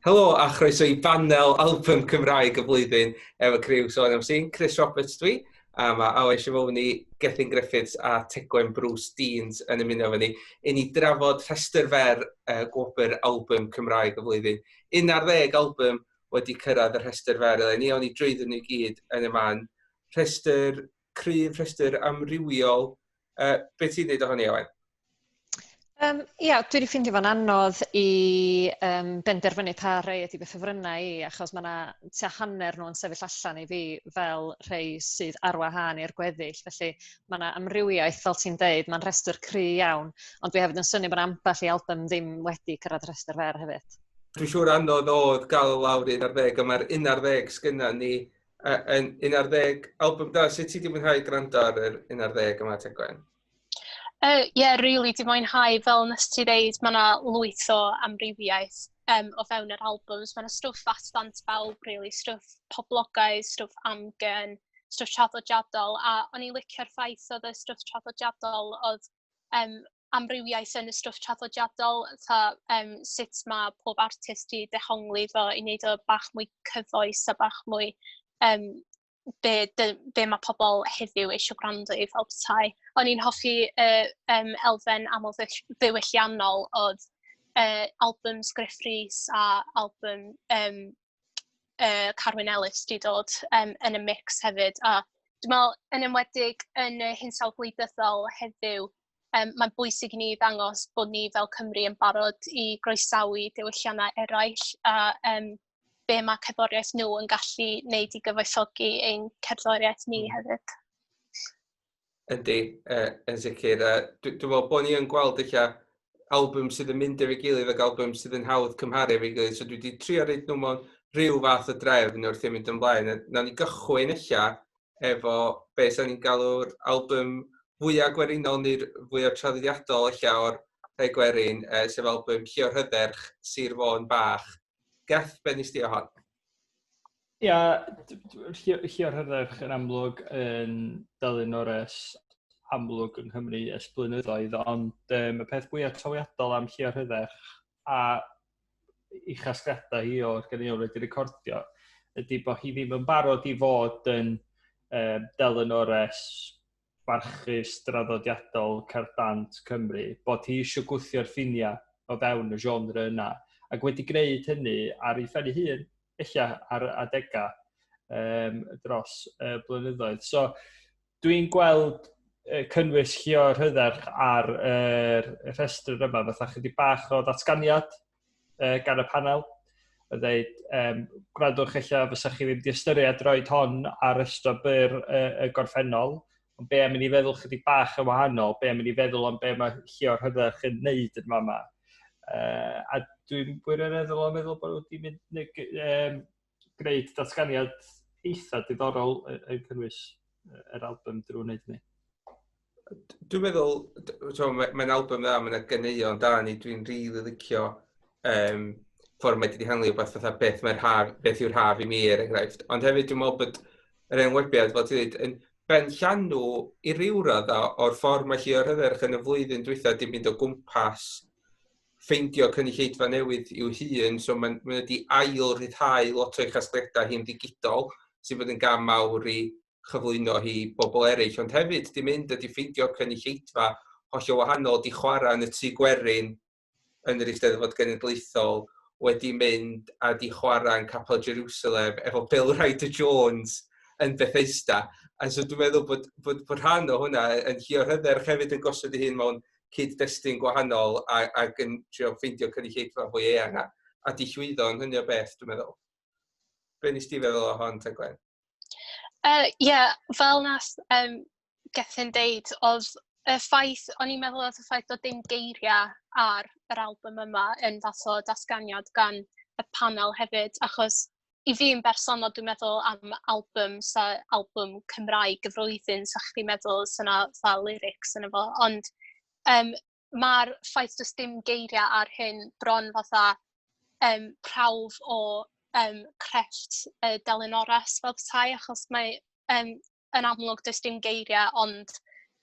Helo a chroeso i banel album Cymraeg y flwyddyn efo criw Sôn am Sîn. Chris Roberts dwi, a mae Awen Siafoni, Gethin Griffiths a Tegwen Bruce Deans yn ymuno efo ni i ni drafod rhestr fer gwobr album Cymraeg y flwyddyn. 11 album wedi cyrraedd y rhestr fer eleni, o'n i drwyddyn nhw i gyd yn y man. Rhestr cryf, rhestr amrywiol. Be ti'n dweud ohoni, Awen? Ia, dwi wedi ffeindio fo'n anodd i benderfynu pa rei ydy fy ffefrynnau i, achos mae yna tua hanner nhw'n sefyll allan i fi fel rhai sydd ar wahân i'r gweddill. Felly mae yna amrywiaeth, fel ti'n deud, mae'n rhestr cry iawn, ond dwi hefyd yn synnu bod ambell i album ddim wedi cyrraedd rhestr fer hefyd. Dwi'n siŵr anodd oedd gael lawr 11, ond mae'r 11 sgynna ni yn 11 album da. Sut ti wedi mwynhau gwrando ar yr 11 yma, Tegwen? Yeah, really, di mwynhau, fel nes ti ddeud, mae yna lwyth o amrywiaeth o fewn yr albums. Mae yna stwff at ddant bawb, really, stwff poblogaidd, stwff amgen, stwff traddodiadol, a o'n i'n licio'r ffaith oedd y stwff traddodiadol oedd amrywiaeth yn y stwff traddodiadol, fatha sut mae pob artist i dehongli fo i wneud o bach mwy cyfoes a bach mwy be, dy, be mae pobl heddiw eisiau gwrando i fel petai. O'n i'n hoffi y elfen aml ddiwylliannol oedd albums Gruff Rhys a album Carwyn Ellis di dod yn y mix hefyd. A dwi'n meddwl, yn enwedig yn y hinsawdd gwleidyddol heddiw, mae'n bwysig i ni ddangos bod ni fel Cymru yn barod i groesawu diwylliannau eraill a be mae cerddoriaeth nhw yn gallu wneud i gyfoethogi ein cerddoriaeth ni hefyd. Yndi, yn sicr. Dwi'n meddwl bod ni yn gweld eich album sydd yn mynd efo'i gilydd ac album sydd yn hawdd cymharu efo'i gilydd. So dwi wedi trio roid nhw mewn rhyw fath o drefn wrth i mynd ymlaen. Nawn ni gychwyn eich efo beth sy'n ni'n galw'r album fwyaf gwerinol neu'r fwyaf traddodiadol eich o'r rhai gwerin, sef album Llio Rhydderch, Sir Fôn Bach. Geth, be nes di o hon? Ia, Llio Rhydderch yn amlwg yn delynores amlwg yng Nghymru ers blynyddoedd, ond y peth fwyaf trawiadol am Llio Rhydderch a ei chasgliadau hi o'r ganeuon wedi recordio ydy bod hi ddim yn barod i fod yn delynores barchus draddodiadol cerdd dant Cymru, bod hi eisiau gwthio'r ffiniau o fewn y genre yna, ac wedi gwneud hynny ar ei phen ei hun, ella ar adegau dros blynyddoedd. So, dwi'n gweld cynnwys Llio Rhydderch ar yr rhestr yma fatha chydig bach o ddatganiad gan y panel. Y dweud, gwrandwch ella fysa chi ddim wedi ystyried roed hon ar restr byr y gorffennol, ond be am i ni feddwl chydig bach yn wahanol, be am i ni feddwl am be mae Llio Rhydderch yn neud yn fama. A dwi'n gwirioneddol o'n meddwl bod nhw wedi mynd gwneud datganiad eitha diddorol yn cynnwys yr album drwy wneud hynny. Dwi'n meddwl, mae'n album dda, mae'n ganeuon da ni, dwi'n rili really licio ffordd mae wedi hanglu rhywbeth fatha beth mae'r haf, beth yw'r haf i mi, er enghraifft. Ond hefyd dwi'n meddwl bod yr enwebiad, fel ti'n dweud, yn ben llanw i ryw radda o'r ffordd mae Llio Rhydderch yn y flwyddyn dwytha di mynd o gwmpas ffeindio cynulleidfa newydd i'w hun, so mae'n ma wedi ail rhyddhau lot o'i chasgliadau hi'n ddigidol, sy'n bod yn gam mawr i chyflwyno hi i bobl eraill, ond hefyd di mynd a di ffeindio cynulleidfa hollol wahanol, di chwarae yn y Tŷ Gwerin yn yr Eisteddfod Genedlaethol, wedi mynd a di chwarae yn Capel Jerusalem efo Bill Ryder Jones yn Bethesda. A so dwi'n meddwl bod rhan o hwnna yn Llio Rhydderch hefyd yn gosod ei hun mewn cyd-destun gwahanol ac yn trio ffeindio cynulleidfa fwy eang a di llwyddo yn hynny o beth, dwi'n meddwl. Be nes ti feddwl o hon, Tegwen? Yeah, fel nas Gethin deud, oedd y ffaith, o'n i'n meddwl oedd y ffaith o dim geiriau ar yr album yma yn fath o datganiad gan y panel hefyd, achos i fi yn bersonol dwi'n meddwl am album, sa album Cymraeg y flwyddyn, sa chdi'n meddwl sa 'na fatha lyrics yna fo, ond mae'r ffaith does dim geiriau ar hyn bron fatha prawf o crefft delynores fel petai, achos mae yn amlwg does dim geiriau, ond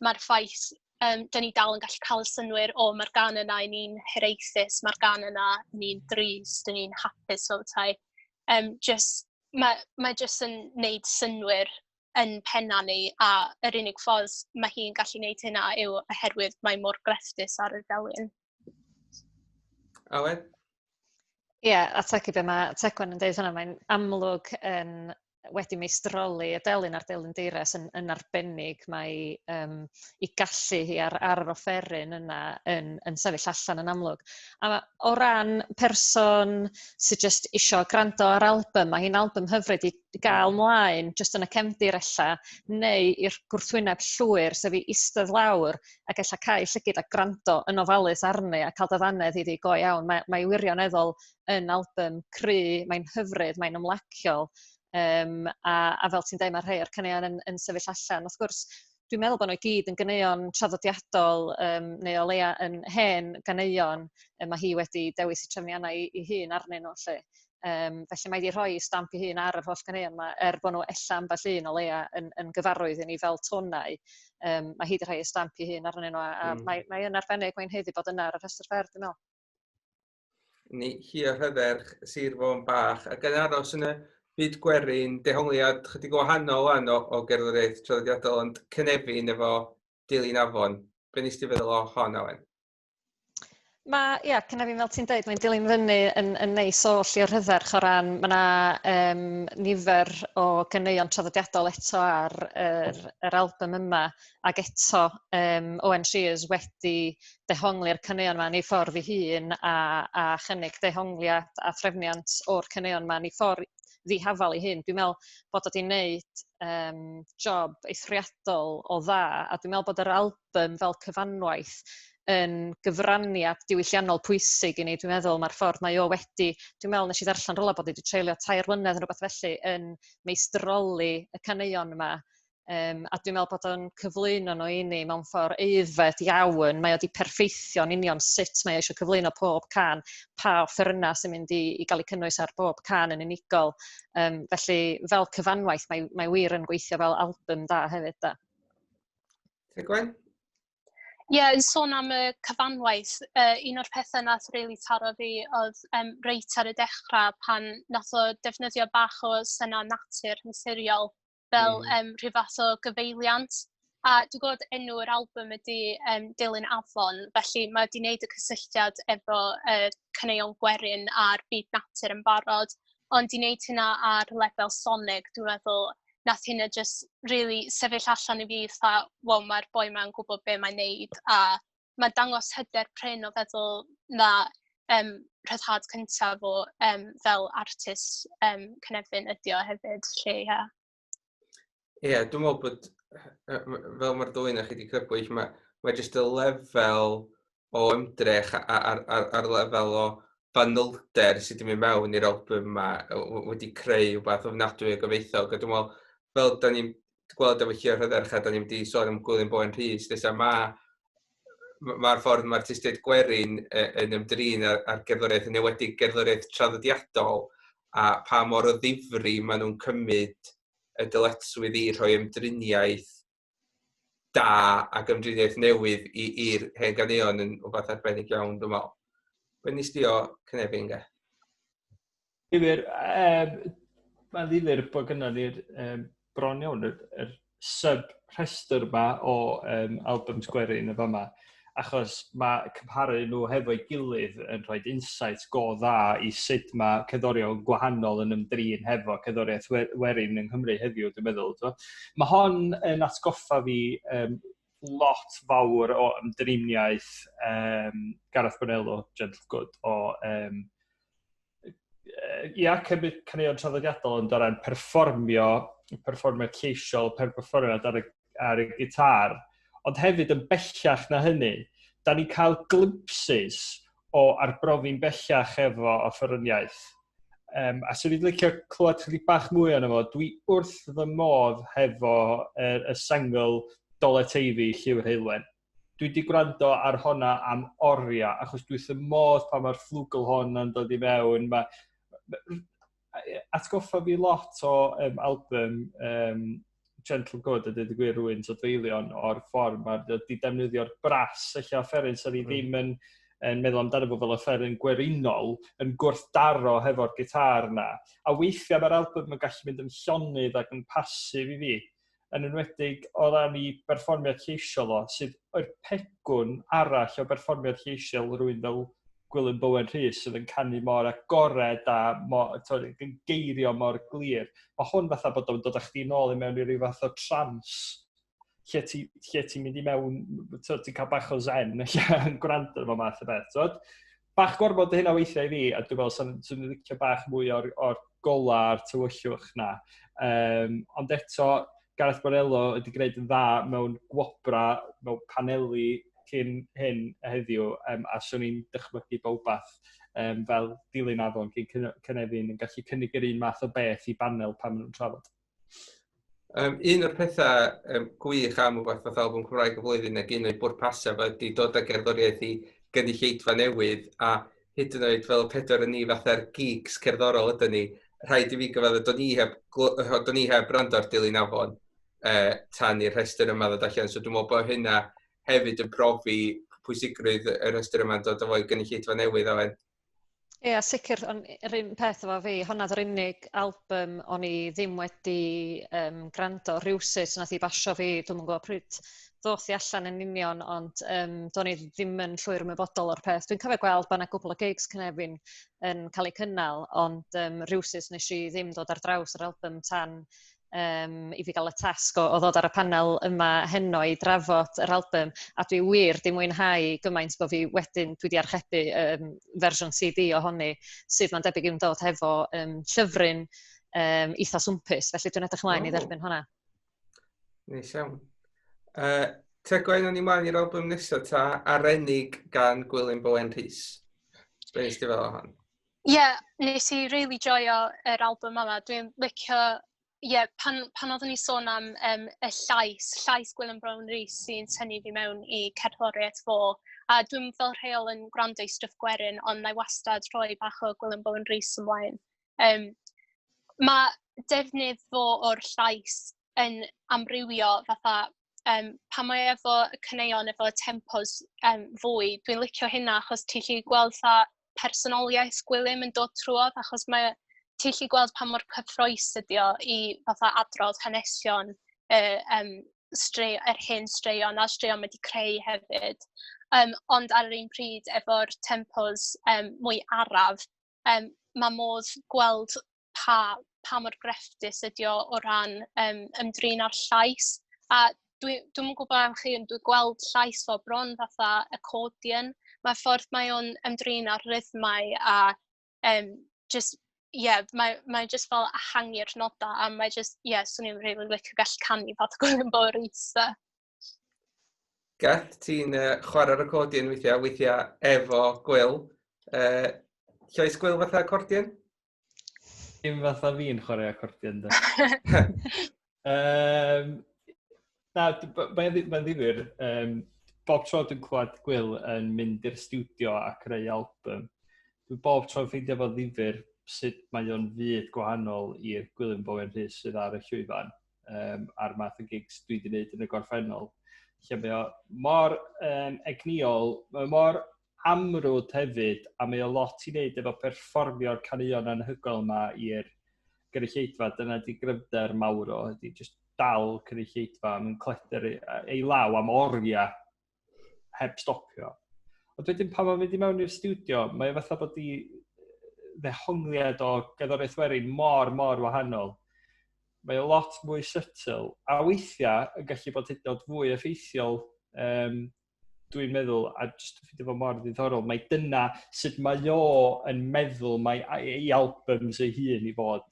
mae'r ffaith Dyn ni dal yn gallu cael y synwyr, o, mae'r gan yna i ni'n hiraethus, mae'r gan yna ni'n drist, dyn ni'n hapus o tai. Just, mae just yn neud synwyr yn penna ni, a yr unig ffordd mae hi'n gallu neud hynna yw oherwydd mae mor grefftus ar y delyn. Awen? Ie, yeah, a tegu be mae Tegwen yn dweud hwnna, mae'n amlwg yn wedi meistroli y delyn a'r delyn deires yn arbennig. Mae i gallu hi ar yr offeryn yna yn sefyll allan yn amlwg. A o ran person sydd jyst isio gwrando ar album, mae hi'n album hyfryd i gael mlaen jyst yn y cefndir ella, neu i'r gwrthwyneb llwyr, sef i eistedd lawr ac ella cau llygid a gwrando yn ofalus arni a cael dyddanedd iddi go iawn. Mae wirioneddol yn album cry, mae'n hyfryd, mae'n ymlaciol. A fel ti'n dweud, mae rhai o'r caneuon yn sefyll allan. Wrth gwrs, dwi'n meddwl bod nhw i gyd yn ganeuon traddodiadol, neu o leia yn hen ganeuon, mae hi wedi dewis i trefniannau i hun arnyn nhw. Lle. Felly mae wedi rhoi stamp i hun ar yr holl ganeuon yma, er bod nhw ella ambell un o leia yn gyfarwydd i ni fel tonau. Mae hi wedi rhoi stamp i hun arnyn nhw, a mae yn arbennig, mae'n haeddu bod yna ar y rhestr fer, dwi'n meddwl. Ni hi a Rhydderch, Sir Fôn bach, ac yn aros yn y byd gwerin, dehongliad chydig wahanol wan o gerddoriaeth traddodiadol, ond Cynefin efo Dilyn Afon. Be nes ti feddwl o hon, Awen? Mae, ia, Cynefin, fel ti'n dweud, mae'n dilyn fyny yn neis o Llio Rhydderch o ran, mae yna nifer o ganeuon traddodiadol eto ar yr album yma, ac eto Owen Sheers wedi dehongli'r caneuon yma yn ei ffordd ei hun a chynnig dehongliad a threfniant o'r caneuon yma yn ei ffordd ddihafal ei hun. Dwi'n meddwl bod o wedi wneud job eithriadol o dda, a dwi'n meddwl bod yr album fel cyfanwaith yn gyfraniad diwylliannol pwysig i ni. Dwi'n meddwl mae'r ffordd mae o wedi, dwi'n meddwl nes i ddarllen rhywle bod wedi treulio 3 mlynedd yn rhywbeth felly yn meistroli y caneuon yma. A dwi'n meddwl bod o'n cyflwyno nhw i ni mewn ffordd aeddfed iawn. Mae o wedi perffeithio'n union sut mae o eisiau cyflwyno pob can, pa offerynnau sy'n mynd i gael eu cynnwys ar bob can yn unigol. Felly, fel cyfanwaith, mae wir yn gweithio fel album da hefyd. Da. Tegwen? Ie, yeah, yn sôn am y cyfanwaith, un o'r pethau nath really taro fi oedd reit ar y dechrau pan nath o defnyddio bach o syna natur naturiol fel rhyw fath o gyfeiliant. A dwi'n gwybod enw'r album ydy Dilyn Afon, felly mae wedi wneud y cysylltiad efo caneuon gwerin a'r byd natur yn barod, ond di wneud hynna ar lefel sonig, dwi'n meddwl nath hynna just really sefyll allan i fi, fatha, wow, mae'r boi ma'n gwybod be mae'n neud, a mae'n dangos hyder prin o feddwl na rhyddhad cyntaf o fel artist Cynefin ydi o hefyd, lle, ie. Ie, dwi'n meddwl bod, fel mae'r ddwy na chi wedi crybwyll, mae jyst y lefel o ymdrech a'r lefel o fanylder sydd wedi mynd mewn i'r album yma wedi creu rhywbeth ofnadwy o gyfoethog. A dwi'n meddwl, fel da ni'n gweld efo Llio Rhydderch a da ni'n wedi sôn am Gwilym Bowen Rhys, nesa mae'r ffordd mae'r artistiaid gwerin yn ymdrin ar gerddoriaeth, yn enwedig gerddoriaeth traddodiadol, a pa mor o ddifri maen nhw'n cymryd y dyletswydd i rhoi ymdriniaeth da ac ymdriniaeth newydd i'r hen ganeuon yn rhywbeth arbennig iawn, dwi'n meddwl. Be nes di o Cynefin, ge? Difyr, mae'n ddifyr bod gynnon ni'r bron iawn yr sub-rhestr yma o albums gwerin y fama, achos mae cymharu nhw hefo'i gilydd yn rhoi insight go dda i sut mae cerddorion gwahanol yn ymdrin hefo cerddoriaeth werin yng Nghymru heddiw, dwi'n meddwl. Mae hon yn atgoffa fi lot fawr o ymdriniaeth Gareth Bonello, Gentle Good, o ia, cymryd caneuon traddodiadol ond o ran perfformio lleisiol, perfformiad ar y gitar, ond hefyd yn bellach na hynny, da ni'n cael glimpses o arbrofi'n bellach efo offeryniaeth. A swn i'n licio clywed chydig bach mwy ono fo, dwi wrth fy modd hefo y sengl Dole Teifi, Lliw'r Heulwen. Dwi wedi gwrando ar honna am oriau, achos dwi wrth fy modd pan mae'r flugelhorn yn dod i mewn. Atgoffa fi lot o album Gentle Good a dweud y gwir rwy'n sodfeilion o'r ffordd mae wedi defnyddio'r brass eich offeryn sydd ni ddim yn meddwl amdano fo fel offeryn gwerinol yn gwrthdaro hefo'r gitar na. A weithiau mae'r album yn gallu mynd yn llonydd ac yn pasif i fi, yn enwedig o ran i berfformiad lleisiol o, sydd o'r pegwn arall o berfformiad lleisiol rhywun fel Gwilym Bowen Rhys sydd yn canu mor agored a mor, to, yn geirio mor glir. Mae hwn fatha bod o'n dod â chdi nôl i mewn i ryw fath o trance lle ti'n lle ti mynd i mewn, ti'n cael bach o zen lle yn gwrando efo math o beth. Tod? Bach gorfod hynna weithiau i fi, a dwi'n meddwl sy'n sy licio bach mwy o'r gola a'r tywyllwch na. Ond eto, Gareth Borello wedi gwneud yn dda mewn gwobra, mewn paneli cyn hyn heddiw, a swn i'n dychmygu bowbath fel Dilyn Afon cyn Cynefin yn gallu cynnig yr un math o beth i banel pan maen nhw'n trafod. Un o'r pethau gwych am wbeth fath albwm Cymraeg y flwyddyn ac un o'i bwrpasau ydy dod â gerddoriaeth i gynulleidfa newydd, a hyd yn oed fel pedwar yn ni fatha'r geeks cerddorol ydyn ni, rhaid i fi gyfadda, do'n i heb rando ar Dilyn Afon tan i'r rhestr yma ddod allan, so dwi'n meddwl bod hynna hefyd yn profi pwysigrwydd y rhestr yma'n dod o fo i gynulleidfa newydd Owen. Ie, yeah, sicr, ond yr un peth efo fi, hwnna oedd yr unig album o'n i ddim wedi gwrando rhywsut nath i basio fi, dwi'm yn gwybod pryd ddoth i allan yn union, ond do'n i ddim yn llwyr ymwybodol o'r peth. Dwi'n cofio gweld bod yna gwbl o gigs Cynefin yn cael eu cynnal, ond rhywsut nes i ddim dod ar draws yr album tan i fi gael y tasg o ddod ar y panel yma heno i drafod yr album, a dwi wir di mwynhau gymaint bod fi wedyn, dwi di archebu fersiwn CD ohoni, sydd mae'n debyg i'w dod hefo llyfryn eitha swmpus, felly dwi'n edrych ymlaen i dderbyn hwnna. Neis iawn. Tegwen, o'n i mlaen i'r album nesaf ta, Arenig gan Gwilym Bowen Rhys. Be nes ti fel o hon? Ie, yeah, nes i really joio yr album yma. Dwi'n licio, ie, yeah, pan oeddwn ni sôn am y llais Gwilym Bowen Rhys sy'n tynnu fi mewn i cerddoriaeth fo. A dwi'n fel rheol yn gwrando i stwff gwerin, ond na i wastad rhoi bach o Gwilym Bowen Rhys ymlaen. Mae defnydd fo o'r llais yn amrywio fatha pan mae efo y caneuon, efo tempos fwy, dwi'n licio hynna achos ti'n gallu gweld fatha personoliaeth Gwilym yn dod trwodd, achos mae ti'n gallu gweld pa mor cyffrous ydi o i fatha adrodd hanesion yr hen straeon a straeon wedi creu hefyd. Ond ar yr un pryd efo'r tempos mwy araf, mae modd gweld pa mor grefftus ydi o o ran ymdrin â'r llais. A dwi'm yn gwybod am chi, ond dwi'n gweld llais o bron fatha accordion. Mae'r ffordd mae o'n ymdrin â'r rhythmau a just, yeah, mae just fel ehangu'r nodau, a mae just, yeah, swn i'n really licio gallu canu fath Gwilym Bowen Rhys. Geth, ti'n chwarae'r accordion weithiau efo Gwyl. Llais Gwyl fatha accordion? Dim fatha fi'n chwarae accordion, da. Na, mae'n ddifyr. Bob tro dwi'n clywed Gwyl yn mynd i'r stiwdio a creu album, dwi bob tro'n ffeindio fo ddifyr sut mae o'n fyd gwahanol i'r Gwilym Bowen Rhys sydd ar y llwyfan, a'r math o gigs dwi wedi gwneud yn y gorffennol. Lle mae o mor egnïol, mae o mor amrwd hefyd, a mae o lot i wneud efo perfformio'r caneuon anhygoel yma i'r gynulleidfa. Dyna di gryfder mawr o, ydy just dal cynulleidfa, mae'n cleder ei law am oriau heb stopio. Ond wedyn pan mae'n mynd i mewn i'r stiwdio, mae o fatha bod i ddehongliad o gerddoriaeth werin mor, mor wahanol. Mae o lot mwy subtle, a weithiau yn gallu bod hyd yn oed fwy effeithiol, dwi'n meddwl, a jyst ffeindio fo mor ddiddorol, mae dyna sut mae o yn meddwl mae ei albums ei hun i fod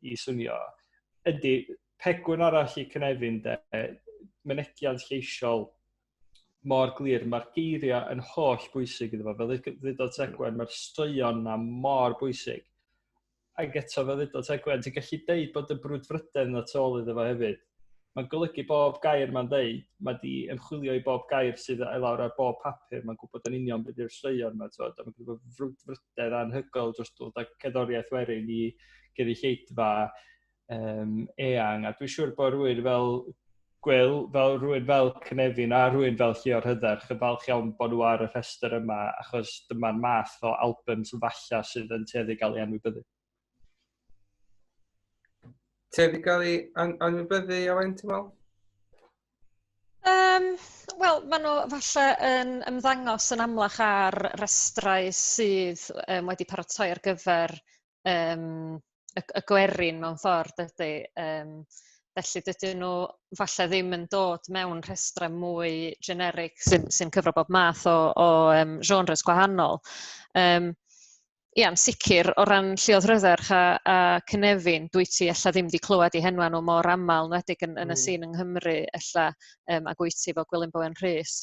i swnio. Ydy, pegwn arall i Cynefin, de, mynegiant lleisiol mor glir, mae'r geiriau yn holl bwysig iddo fo. Fel ddudodd Tegwen, mae'r straeon na mor bwysig. Ac eto, fel ddudodd Tegwen, ti'n gallu deud bod y brwdfrydedd na tu ôl iddo fo hefyd. Mae'n golygu bob gair mae'n deud, mae di ymchwilio i bob gair sydd i lawr ar bob papur, mae'n gwybod yn union beth yw'r straeon yma, a mae'n gwybod frwdfrydedd anhygoel dros dod â cerddoriaeth werin i gynulleidfa. eang, a dwi'n siŵr bod rhywun fel Gwil, fel rhywun fel Cynefin a rhywun fel Llio Rhydderch yn falch iawn bod nhw ar y rhestr yma, achos dyma'r math o albums falle sydd yn tueddu gael ei anwybyddu. Tueddu gael ei anwybyddu, Owen, ti'n meddwl? Wel, maen nhw falle yn ymddangos yn amlach ar restrau sydd wedi paratoi ar gyfer y gwerin mewn ffordd, dydy. Felly dydyn nhw falle ddim yn dod mewn rhestrau mwy generic sy'n cyfro bob math o genres gwahanol. Ia, yn sicr, o ran Lliodd Rhydderch a Cynefin, dwi ti ella ddim wedi clywed eu henwa nhw mor aml, enwedig yn y sîn yng Nghymru, ella, ac wyt ti fel Gwilym Bowen Rhys.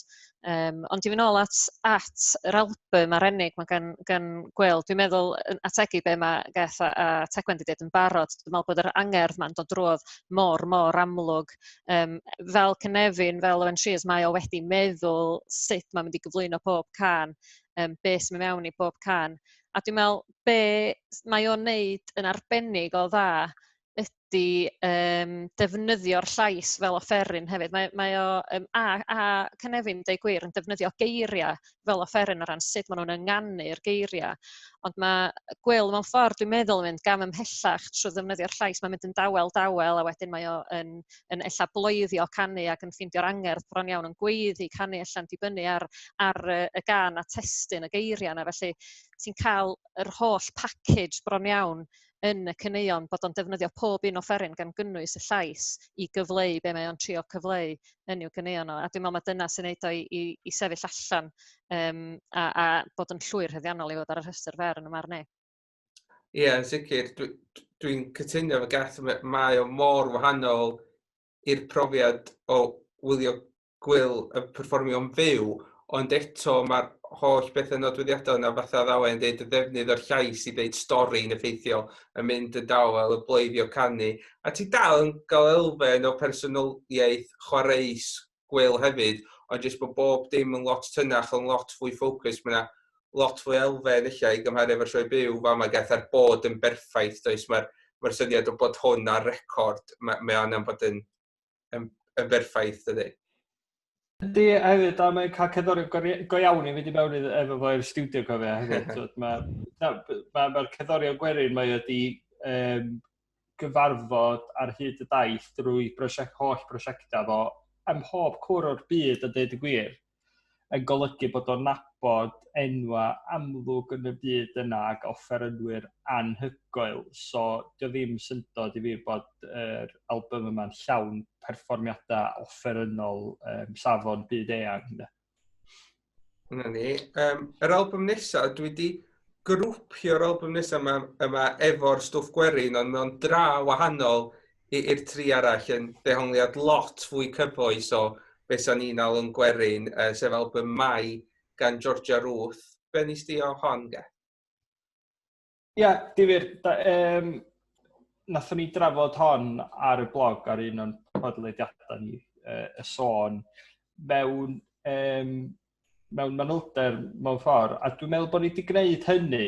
Ond i fynd nôl at yr album arenig mae gan Gwil, dwi'n meddwl, yn ategu be mae Geth a Tegwen wedi dweud yn barod, dwi'n meddwl bod yr angerdd ma'n dod drwodd mor, mor amlwg. Fel Cynefin, fel Owen Sheers, mae o wedi meddwl sut mae'n mynd i gyflwyno pob cân, be sy'n mynd mewn i bob cân. A dwi'n meddwl, be mae o'n neud yn arbennig o dda ydy defnyddio'r llais fel offeryn hefyd. Mae o, a Cynefin, deud gwir, yn defnyddio geiriau fel offeryn o ran sut maen nhw'n ynganu'r geiriau. Ond mae Gwil mewn ffordd, dwi'n meddwl, yn mynd gam ymhellach trwy ddefnyddio'r llais. Mae'n mynd yn dawel, dawel, a wedyn mae o yn ella bloeddio canu ac yn ffeindio'r angerdd bron iawn yn gweiddi canu ella'n dibynnu ar y gân a testun y geiriau yna. Felly ti'n cael yr holl package bron iawn yn y caneuon, bod o'n defnyddio pob un offeryn gan gynnwys y llais i gyfleu be mae o'n trio cyfleu yn i'w caneuon o. A dwi'n meddwl mai dyna sy'n neud o i sefyll allan a bod yn llwyr haeddiannol i fod ar y rhestr fer yn y marn i. Ie, yn sicr. Dwi'n cytuno efo Geth, mae o mor wahanol i'r profiad o wylio Gwil yn perfformio'n fyw, ond eto mae'r holl bethau nodweddiadol yna fatha ddawen yn dweud y ddefnydd o'r llais i ddeud stori'n effeithiol yn mynd yn dawel, y bleiddio canu. A ti dal yn cael elfen o personoliaeth chwareus Gwil hefyd, ond jyst bod bob dim yn lot tynach, yn lot fwy ffocus. Mae yna lot fwy elfen ella i gymharu efo'r sioe byw, fa mae gath ar bod yn berffaith, does? Mae'r syniad o bod hwn ar record, mae o'n bod yn berffaith, dydy. Yndi, hefyd, a mae'n cael cerddorion go iawn i fynd i mewn efo fo i'r stiwdio, cofio, hefyd. Mae'r cerddorion gwerin mae wedi gyfarfod ar hyd y daith drwy holl brosiectau fo ym mhob cwr o'r byd, a dweud y gwir, yn golygu bod o'n nabod enwa amlwg yn y byd yna ac offerynwyr anhygoel. So, dio ddim syndod i fi bod yr album yma'n llawn perfformiadau offerynnol safon byd eang. Yna ni. Yr album nesaf, dwi wedi grwpio'r album nesaf yma efo'r stwff gwerin, ond mewn dra wahanol i'r tri arall yn dehongliad lot fwy cyfoes o beth sa'n ni'n alw yn gwerin, sef album Mai gan Georgia Ruth. Be nes di o hon, ge? Ia, difyr. Nathon ni drafod hon ar y blog ar un o'n podlediadau ni, y sôn, mewn manylder mewn ffordd. A dwi'n meddwl bod ni wedi gwneud hynny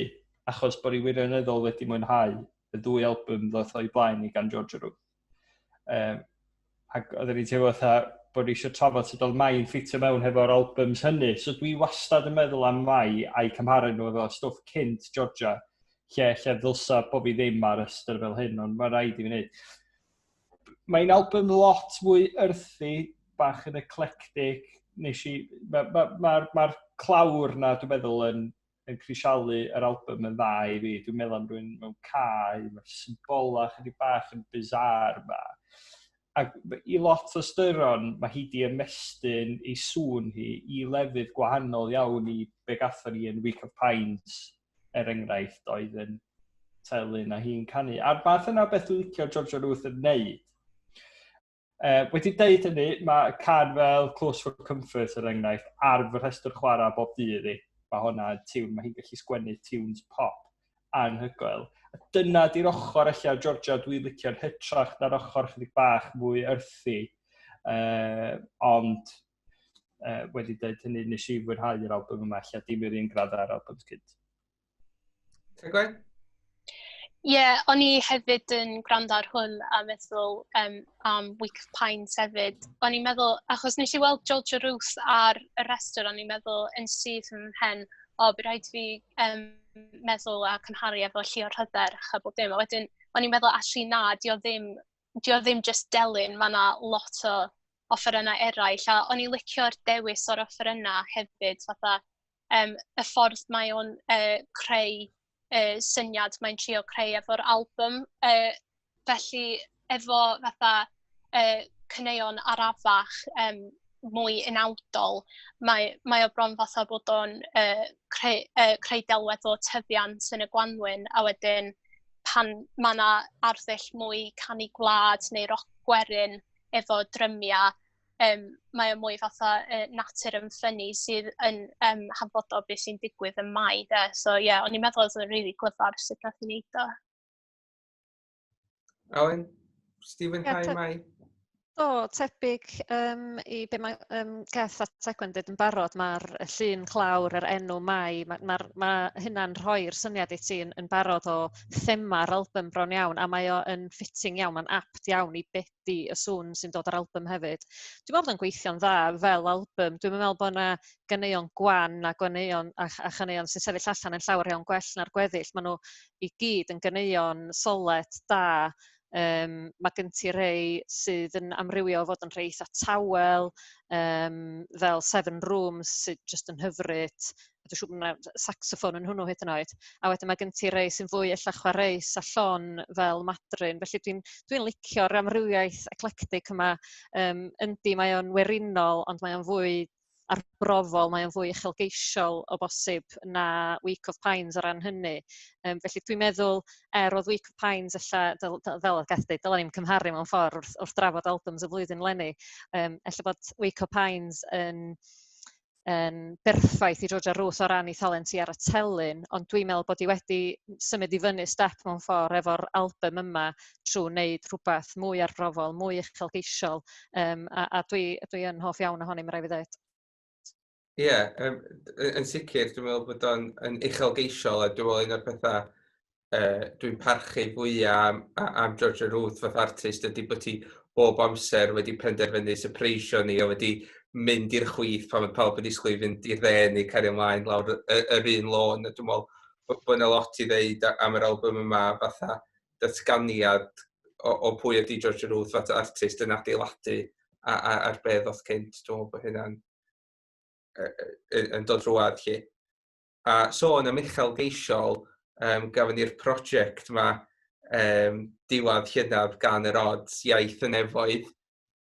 achos bod ni wirioneddol wedi mwynhau y ddwy album ddoth o'i blaen i gan Georgia Ruth. Ac oedden ni'n teimlo fatha bod ni eisiau trafod sut oedd Mai'n ffitio mewn hefo'r albums hynny. So dwi wastad yn meddwl am Mai a'i cymharu nhw efo stwff cynt Georgia, lle ddylsa bo fi ddim ar ystyr fel hyn, ond mae rhaid i fi wneud. Mae'n album lot fwy earthy, bach yn eclectic. Mae'r clawr na, dwi'n meddwl, yn crisialu yr album yn dda i fi. Dwi'n meddwl am rhywun mewn cae, mae'r symbola chydig bach yn bizarre ma. Ac i lot o styron, mae hi di ymestyn ei sŵn hi i lefydd gwahanol iawn i be gathon ni yn Week of Pines, er enghraifft, oedd yn telyn a hi'n canu. A'r math yna o beth dwi'n licio Georgia Ruth yn neud. Wedi deud hynny, mae can fel Close for Comfort, er enghraifft, ar fy rhestr chwarae bob dydd i. Mae hwnna yn tiwn, mae hi'n gallu sgwennu tunes pop anhygoel. A dyna di'r ochr ella Georgia dwi'n licio'n hytrach na'r ochr chydig bach mwy earthy. Ond wedi dweud hynny, nes i fwynhau'r album yma, ella dim i'r un gradd ar albums cynt. Tegwen? Ie, yeah, o'n i hefyd yn gwrando ar hwn a meddwl am Week of Pines hefyd. O'n i'n meddwl, achos nes i weld Georgia Ruth ar y rhestr, o'n i'n meddwl yn syth yn mhen, o, bydd rhaid fi meddwl a cymharu efo Llio Rhydderch a bob dim. A wedyn, o'n i'n meddwl, actually na, di o ddim just delyn, mae yna lot o offerynnau eraill. A o'n i'n licio'r dewis o'r offerynnau hefyd, fatha y ffordd mae o'n creu syniad mae'n trio creu efo'r album. Felly, efo fatha caneuon arafach mwy unawdol, mae o bron fatha bod o'n creu delwedd o tyfiant yn y gwanwyn, a wedyn pan mae yna arddull mwy canu gwlad neu roc gwerin efo drymiau, mae o mwy fatha natur yn ffynnu sydd yn hanfodol beth sy'n digwydd yn Mai, de. So ie, yeah, o'n i'n meddwl oedd o'n really glyfar sut nath i wneud o. Awen, Stephen yeah, Mai? Do, tebyg i be mae Geth a Tegwen dweud yn barod, mae'r llun clawr, yr enw Mai, mae ma hynna'n rhoi'r syniad i ti yn barod o thema'r album bron iawn, a mae o yn fitting iawn, mae'n apt iawn i be di y sŵn sy'n dod ar album hefyd. Dwi'n meddwl bod o'n gweithio'n dda fel album. Dwi'n meddwl bod yna ganeuon gwan a ganeuon a chaneuon sy'n sefyll allan yn llawer iawn gwell na'r gweddill. Maen nhw i gyd yn ganeuon solet da. Mae gen ti rei sydd yn amrywio o fod yn rhei eitha tawel, fel Seven Rooms sydd just yn hyfryd. A dwi'n siŵr bod yna saxophone yn hwnnw hyd yn oed. A wedyn mae gen ti rei sy'n fwy ella chwareus a llon fel Madryn. Felly dwi'n licio'r amrywiaeth eclectic yma. Yndi, mae o'n werinol, ond mae o'n fwy arbrofol, mae o'n fwy uchelgeisiol o bosib na Week of Pines o ran hynny. Felly dwi'n meddwl, er oedd Week of Pines ella, fel oedd Geth dweud, dylen ni'n cymharu mewn ffordd wrth drafod albums y flwyddyn leni, ella bod Week of Pines yn berffaith i Georgia Ruth o ran ei thalent i ar y telyn, ond dwi'n meddwl bod hi wedi symud i fyny step mewn ffordd efo'r album yma trwy wneud rhywbeth mwy arbrofol, mwy uchelgeisiol, a dwi yn hoff iawn ohoni, mae rhaid fi ddweud. Ie, yeah, yn sicr, dwi'n meddwl bod o'n yn uchelgeisiol a dwi'n meddwl un o'r pethau dwi'n parchu fwyaf am Georgia Ruth fath artist ydy bod ti bob amser wedi penderfynu sypreisio ni a wedi mynd i'r chwith pan mae pawb yn disgwyl i fynd i'r dde neu cario ymlaen lawr yr un lôn. A dwi'n meddwl bod yna lot i ddeud am yr album yma fatha datganiad o pwy ydy Georgia Ruth fatha artist yn adeiladu ar beth oedd cynt. Dwi'n meddwl bod hynna'n yn dod drwadd lle. A sôn am uchelgeisiol, gafon ni'r prosiect yma diwedd llynedd gan yr Odds, Iaith y Nefoedd.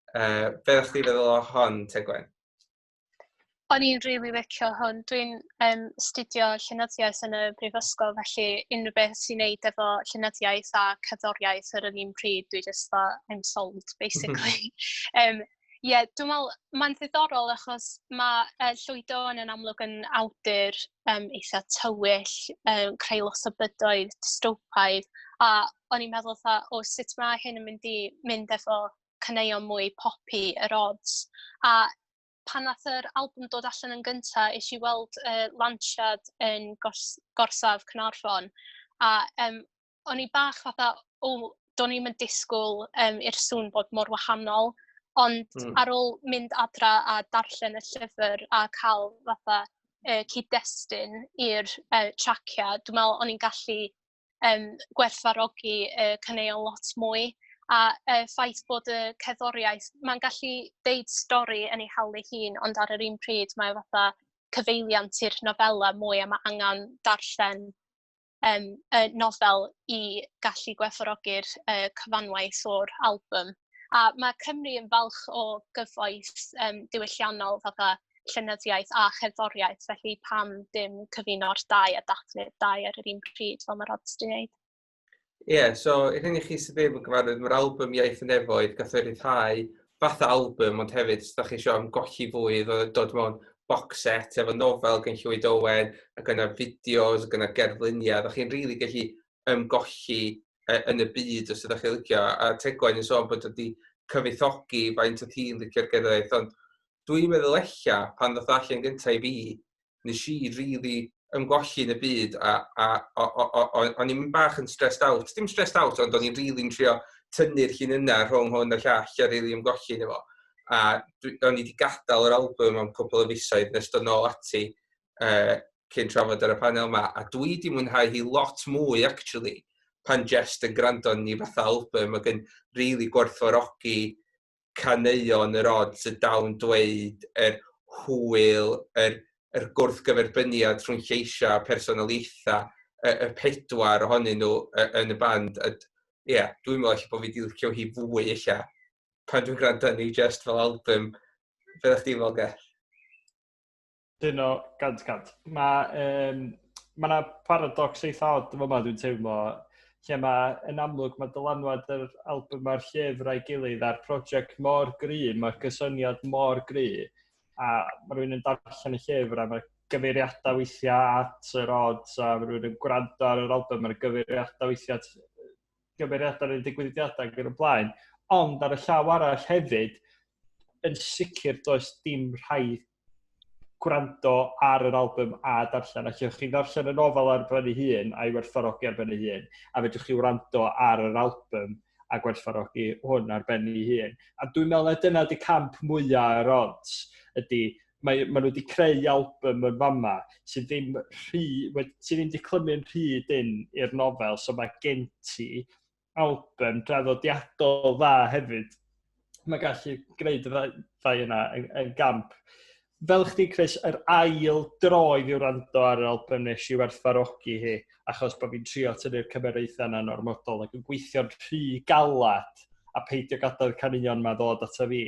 Be ddech chi feddwl o hon, Tegwen? O'n i'n rili licio hwn. Dwi'n studio llenyddiaeth yn y brifysgol, felly unrhyw beth sy'n neud efo llenyddiaeth a cerddoriaeth ar yr un pryd, dwi just fatha, I'm sold, basically. Ie, yeah, dwi'n meddwl, mae'n ddiddorol achos mae Llwyd Owen yn amlwg yn awdur eitha tywyll, creu lot o bydoedd dystopaidd, a o'n i'n meddwl fatha, o, sut mae hyn yn mynd i mynd efo caneuon mwy poppy yr Odds. A pan nath yr album dod allan yn gynta, es i weld lansiad yn gorsaf Caernarfon, a o'n i bach fatha, o, do'n i'm yn disgwyl i'r sŵn bod mor wahanol. Ond ar ôl mynd adra a darllen y llyfr a cael fatha cyd-destun i'r tracia, dwi'n meddwl o'n i'n gallu gwerthfawrogi y caneuon lot mwy. A ffaith bod y cerddoriaeth, mae'n gallu deud stori yn ei hawl ei hun, ond ar yr un pryd mae fatha cyfeiliant i'r nofela mwy a mae angen darllen y nofel i gallu gwerthfawrogi'r cyfanwaith o'r album. A mae Cymru yn falch o gyfoeth diwylliannol fatha llenyddiaeth a cherddoriaeth, felly pam dim cyfuno'r dau a dathlu'r dau ar yr un pryd fel mae'r Odds di wneud. Ie, yeah, so i'r hyn i chi sydd ddim yn gyfarwydd, mae'r album Iaith y Nefoedd gath o'i ryddhau fatha album, ond hefyd, os da chi eisiau ymgolli fwy, dod mewn box set efo nofel gen Llwyd Owen, ac yna fideos, ac yna gerfluniau, da chi'n rili really gallu ymgolli yn y byd os ydych chi'n licio. A Tegwen yn sôn bod wedi cyfoethogi faint oedd hi'n licio'r gerddoriaeth, ond dwi'n meddwl ella, pan ddoth allan gyntaf i fi, nes i really. ymgolli yn y byd a o'n i'n bach yn stressed out. Dim stressed out, ond o'n i'n really'n trio tynnu'r llun yna rhwng hwn a llall a really ymgolli yn efo. A o'n i wedi gadael yr album am cwpl o fisoedd nes dod nôl ati cyn trafod ar y panel yma. A dwi wedi mwynhau hi lot mwy, actually, pan just yn gwrando ni fatha album ac yn really gwerthfawrogi caneuon yr Odds, y dawn dweud, yr hwyl, yr gwrthgyferbyniad rhwng lleisiau a personoliaethau, y pedwar ohonyn nhw yn y band. Ie, yeah, dwi'n meddwl bod fi wedi licio hi fwy eich pan dwi'n gwrando ni just fel album. Be ddech chdi'n fel, Geth? Dyn o 100%. Mae ma 'na paradox eitha od yn fama dwi'n teimlo, lle mae, yn amlwg, mae dylanwad yr album a'r llyfr a'i gilydd a'r prosiect mor gry, mae'r gysyniad mor gry, a mae rhywun yn darllen y llyfr a mae gyfeiriadau weithiau at yr Odds, a mae rhywun yn gwrando ar yr album, mae'r gyfeiriadau weithiau at gyfeiriadau ar y digwyddiadau ac yn y blaen. Ond ar y llaw arall hefyd, yn sicr does dim rhaid gwrando ar yr album a darllen. Allwch chi ddarllen y nofel ar ben ei hun a'i werthfawrogi ar ben ei hun, a fedrwch chi wrando ar yr album a gwerthfawrogi hwn ar ben ei hun. A dwi'n meddwl na dyna di camp mwyaf yr Odds, ydy mae nhw wedi creu album yn fama sydd ddim rhy, sydd ddim wedi clymu'n rhy dyn i'r nofel, so mae gen ti album draddodiadol dda hefyd. Mae gallu gwneud y ddau yna yn gamp. Fel chdi, Chris, yr ail dro i fi wrando ar yr album nes i werthfawrogi hi, achos bod fi'n trio tynnu'r cymeriaethau yna'n ormodol ac yn gweithio'n rhy galad a peidio gadael caneuon ma ddod ata fi.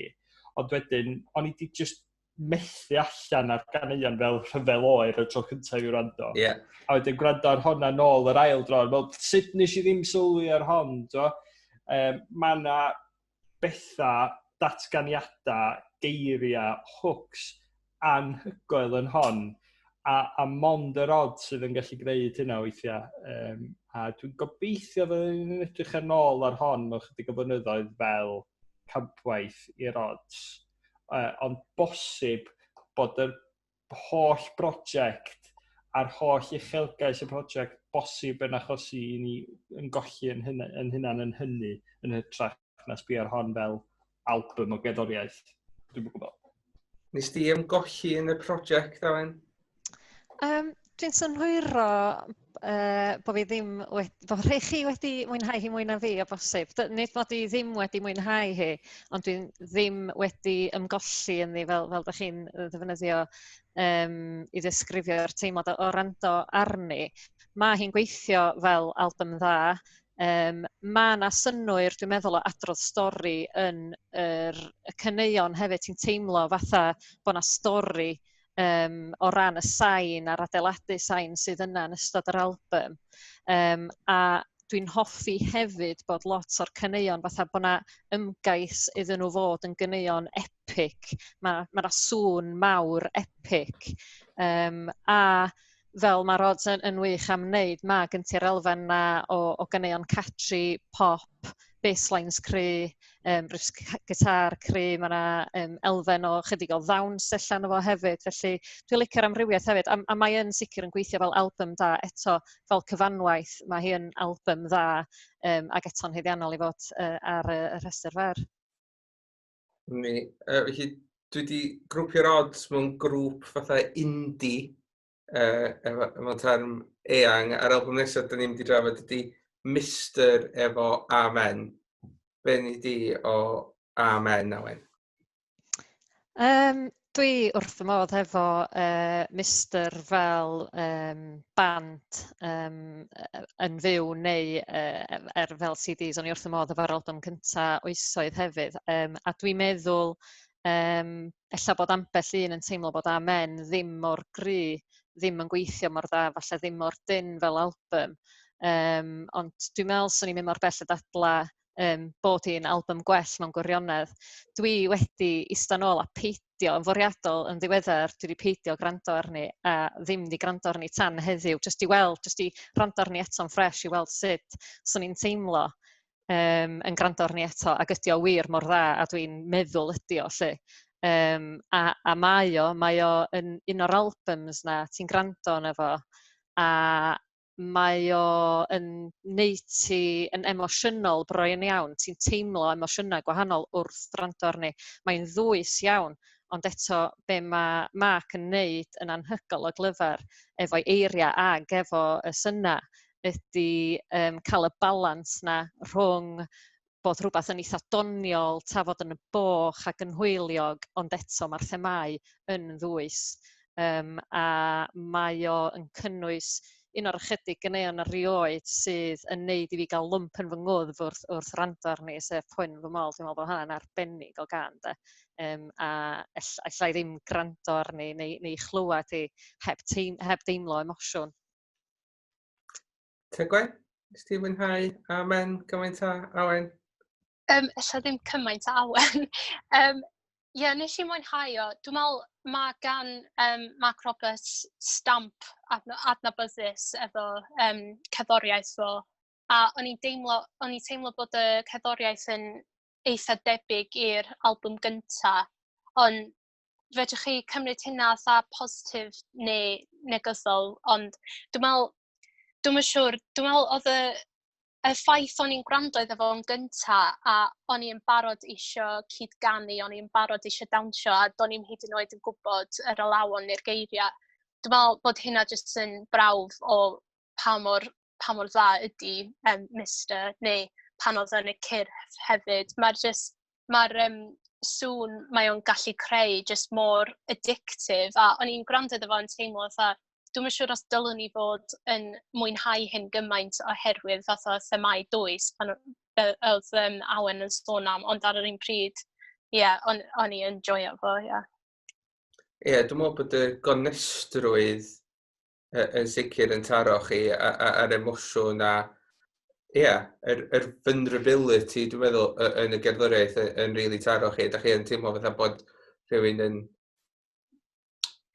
Ond wedyn, o'n i di just methu allan ar ganeuon fel Rhyfel Oer y tro cyntaf i wrando. A wedyn gwrando ar honna nôl yr ail dro, fel, sut nes i ddim sylwi ar hon, do? Mae yna bethau, datganiadau, geiriau, hooks anhygoel yn hon, a mond yr Odds sydd yn gallu gwneud hynna weithiau. A dwi'n gobeithio fyddwn ni'n edrych yn ôl ar hon mewn chydig o blynyddoedd fel campwaith i'r Odds. Ond bosib bod yr holl brosiect a'r holl uchelgais y prosiect bosib yn achosi i ni yn golli yn hynna'n yn hynny yn hytrach na sbio ar hon fel album o gerddoriaeth. Dwi'm yn gwybod. Nes di ymgolli yn y prosiect, Awen? Dwi'n synhwyro bod fi ddim wedi, bod rhai chi wedi mwynhau hi mwy na fi o bosib. Nid bod i ddim wedi mwynhau hi, ond dwi'n ddim wedi ymgolli ynddi fel da chi'n ddefnyddio i ddisgrifio'r teimlad o rando arni. Mae hi'n gweithio fel album dda. Mae yna synnwyr, dwi'n meddwl, o adrodd stori yn y caneuon hefyd. Ti'n teimlo fatha bod yna stori o ran y sain a'r adeiladu sain sydd yna yn ystod yr album. A dwi'n hoffi hefyd bod lot o'r caneuon fatha bod yna ymgais iddyn nhw fod yn ganeuon epic. Mae 'na sŵn mawr epic. A fel mae'r Odds yn wych am wneud, mae gen ti'r elfen na o ganeuon catchy, pop, basslines cry, riffs gitar cry, mae yna elfen o chydig o ddawns allan o fo hefyd, felly dwi'n licio'r amrywiaeth hefyd, a mae yn sicr yn gweithio fel album da eto, fel cyfanwaith, mae hi yn album dda, ac eto'n haeddiannol i fod ar y rhestr fer. Mi, felly, dwi wedi grwpio'r Odds mewn grŵp fatha indie, efo term eang, a'r album nesaf dyn ni'n mynd i drafod ydy Mister efo Amen. Be ni di o Amen, Awen? Dwi wrth fy modd efo Mister fel band yn fyw neu er fel CDs. O'n i wrth fy modd efo'r album cynta oesoedd hefyd. A dwi'n meddwl ella bod ambell un yn teimlo bod Amen ddim mor gry, ddim yn gweithio mor dda, falle ddim mor dynn fel album. Ond dwi'n meddwl swn i'n mynd mor bell y dadla bod hi'n album gwell mewn gwirionedd. Dwi wedi ista nôl a peidio yn fwriadol yn ddiweddar, dwi wedi peidio gwrando arni a ddim wedi gwrando arni tan heddiw, jyst i weld, jyst i wrando arni eto'n ffres i weld sut swn i'n teimlo yn gwrando arni eto, ac ydi o wir mor dda a dwi'n meddwl ydi o, lle. A mae o yn un o'r albums na, ti'n gwrando arno fo, a mae o yn neud ti yn emosiynol bron iawn. Ti'n teimlo emosiynau gwahanol wrth wrando arni. Mae'n ddwys iawn, ond eto be mae Mark yn neud yn anhygoel o glyfar efo'i eiriau ag efo y syna ydy cael y balans na rhwng bod rhywbeth yn eitha doniol, tafod yn y boch ac yn hwyliog, ond eto mae'r themau yn ddwys. A mae o yn cynnwys un o'r ychydig ganeuon erioed sydd yn neud i fi gael lwmp yn fy ngwddf wrth wrando arni, sef Poen Fy Mol. Dwi'n meddwl bod hwnna'n arbennig o gân, de. A alla i ddim gwrando arni neu chlywed hi heb deimlo emosiwn. Tegwen, nes ti fwynhau Amen gymaint a Awen? Ella ddim cymaint a Awen. Ie, yeah, nes i mwynhau o. Dwi'n meddwl mae gan Mark Roberts stamp adnabyddus efo cerddoriaeth fo. A o'n i'n teimlo bod y cerddoriaeth yn eitha debyg i'r albwm gynta. Ond fedrwch chi cymryd hynna fatha positif neu negyddol, ond dwi'n meddwl, dwi'n siŵr, dwi'n meddwl oedd y ffaith o'n i'n gwrando iddo fo'n gynta a o'n i'n barod isio cydganu, o'n i'n barod isio dawnsio a do'n i'n hyd yn oed yn gwybod yr alawon neu'r geiriau. Dwi'n meddwl bod hynna jyst yn brawf o pa mor dda ydy Mister neu pan oedd yn y Cyrff hefyd. Mae'r sŵn mae o'n gallu creu just mor addictive a o'n i'n gwrando iddo fo'n teimlo fatha dwi'm yn siŵr os dylwn ni fod yn mwynhau hyn gymaint oherwydd fatha themau dwys pan oedd Awen yn sôn am, ond ar yr un pryd, ie, yeah, o'n i yn joio fo, ie. Yeah. Ie, yeah, dwi'n meddwl bod y gonestrwydd yn sicr yn taro chi a'r emosiwn a ie, yeah, yr vulnerability, dwi'n meddwl, yn y gerddoriaeth yn really taro chi. Da chi yn teimlo fatha bod rhywun yn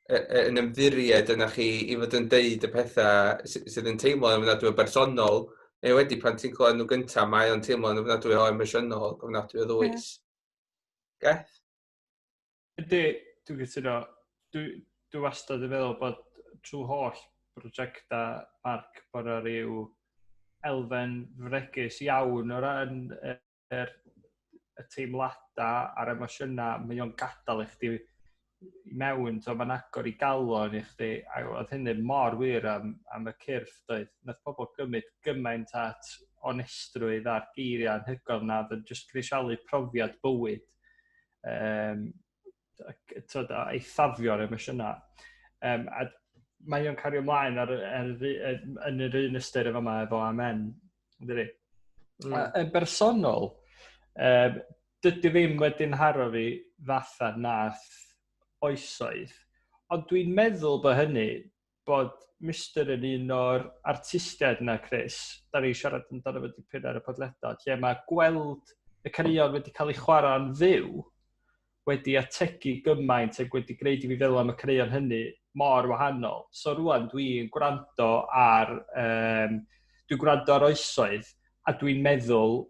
ymddiried yna chi i fod yn deud y pethau sydd yn teimlo yn ofnadwy o bersonol, neu wedi pan ti'n clywed nhw gyntaf, mae o'n teimlo yn ofnadwy o emosiynol, ofnadwy o ddwys. Yeah. Geth? Ydy, dwi'n cytuno. Dwi wastad yn meddwl bod trwy holl brosiectau Mark bod yna rhyw elfen fregus iawn o ran y teimladau a'r emosiynau mae o'n gadael i chdi i mewn, so mae'n agor i galon i chdi, a oedd hynny mor wir am y Cyrff, doedd. Nath pobl gymryd gymaint at onestrwydd a'r geiriau anhygoel na, oedd yn just grisialu profiad bywyd. Tyd, a eithafio'r emosiynau. A mae o'n cario ymlaen yn yr un ystyr efo yma efo Amen. Dydy? Yn bersonol, dydy ddim wedi'n haro fi fatha nath Oesoedd. Ond dwi'n meddwl bod hynny, bod Mister yn un o'r artistiaid yna, Chris, da ni siarad amdano fo dipyn ar y podledad, lle mae gweld y caneuon wedi cael eu chwarae'n fyw wedi ategu gymaint ac wedi gwneud i fi feddwl am y caneuon hynny mor wahanol. So rwan dwi'n gwrando ar Oesoedd a dwi'n meddwl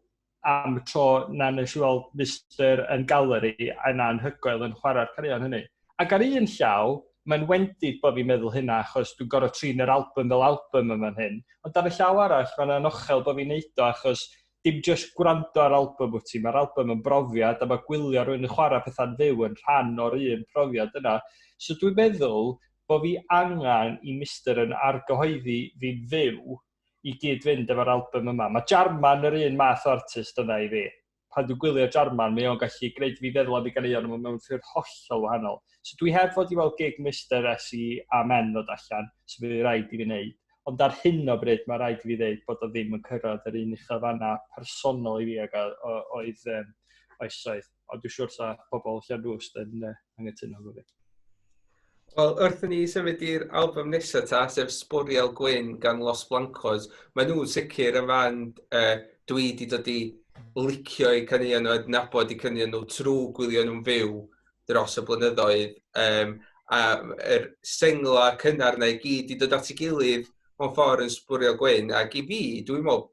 am y tro na nes i weld Mister yn Galeri a na anhygoel yn chwarae'r caneuon hynny. Ac ar un llaw, mae'n wendid bod fi'n meddwl hynna achos dwi'n gorfod trin yr album fel album yma'n hyn. Ond ar y llaw arall, mae'n anochel bod fi'n neud o achos dim just gwrando ar album wyt ti, mae'r album yn brofiad a mae gwylio rhywun yn chwarae pethau'n fyw yn rhan o'r un profiad yna. So dwi'n meddwl bod fi angen i Mister yn argyhoeddi fi'n fyw i gyd fynd efo'r album yma. Mae Jarman yr un math o artist yna i fi. Pan dwi'n gwylio Jarman, mae o'n gallu gwneud fi feddwl am ei ganeuon yma mewn ffyrdd hollol wahanol. So dwi heb fod i weld gig Mister ers i Amen ddod allan, so fydd rhaid i fi wneud. Ond ar hyn o bryd, mae rhaid i fi ddeud bod o ddim yn cyrraedd yr un uchelfanna personol i fi ag oedd Oesoedd. Ond dwi'n siŵr sa pobl Llanrwst yn anghytuno efo fi. Wel, wrth i ni symud i'r album nesaf ta, sef Sbwriel Gwyn gan Los Blancos, mae nhw'n sicr yn fand dwi wedi dod i licio eu caneuon nhw, adnabod eu caneuon nhw trwy gwylio nhw'n fyw dros y blynyddoedd. A yr sengla cynnar na i gyd i dod at ei gilydd mewn ffordd yn Sbwriel Gwyn. Ac i fi, dwi'n meddwl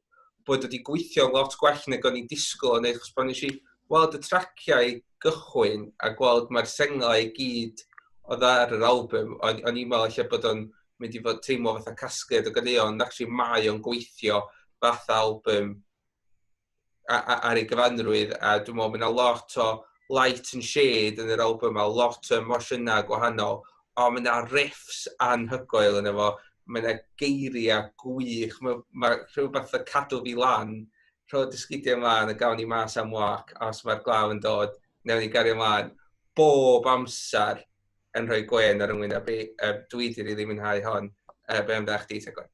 bod wedi gweithio lot gwell nag o'n i'n disgwyl o'n neud, achos pan nes i weld y traciau gychwyn a gweld mae'r senglau i gyd oedd ar yr album, o'n i'n meddwl lle bod o'n mynd i fod teimlo fatha casgliad o ganeuon, ond actually mae o'n gweithio fatha album ar ei gyfanrwydd, a dwi'n meddwl mae yna lot o light and shade yn yr album, a lot o emosiynau gwahanol, ond mae yna riffs anhygoel yn efo, mae yna geiriau gwych, mae rhywbeth yn cadw fi lan, rho dy sgidiau ymlaen a gawn ni mas am walk, a os mae'r glaw yn dod, newn ni gario ymlaen. Bob amser yn rhoi gwen ar 'y ngwyneb i. Dwi wedi rili mwynhau hon. Be amdano chdi, Tegwen?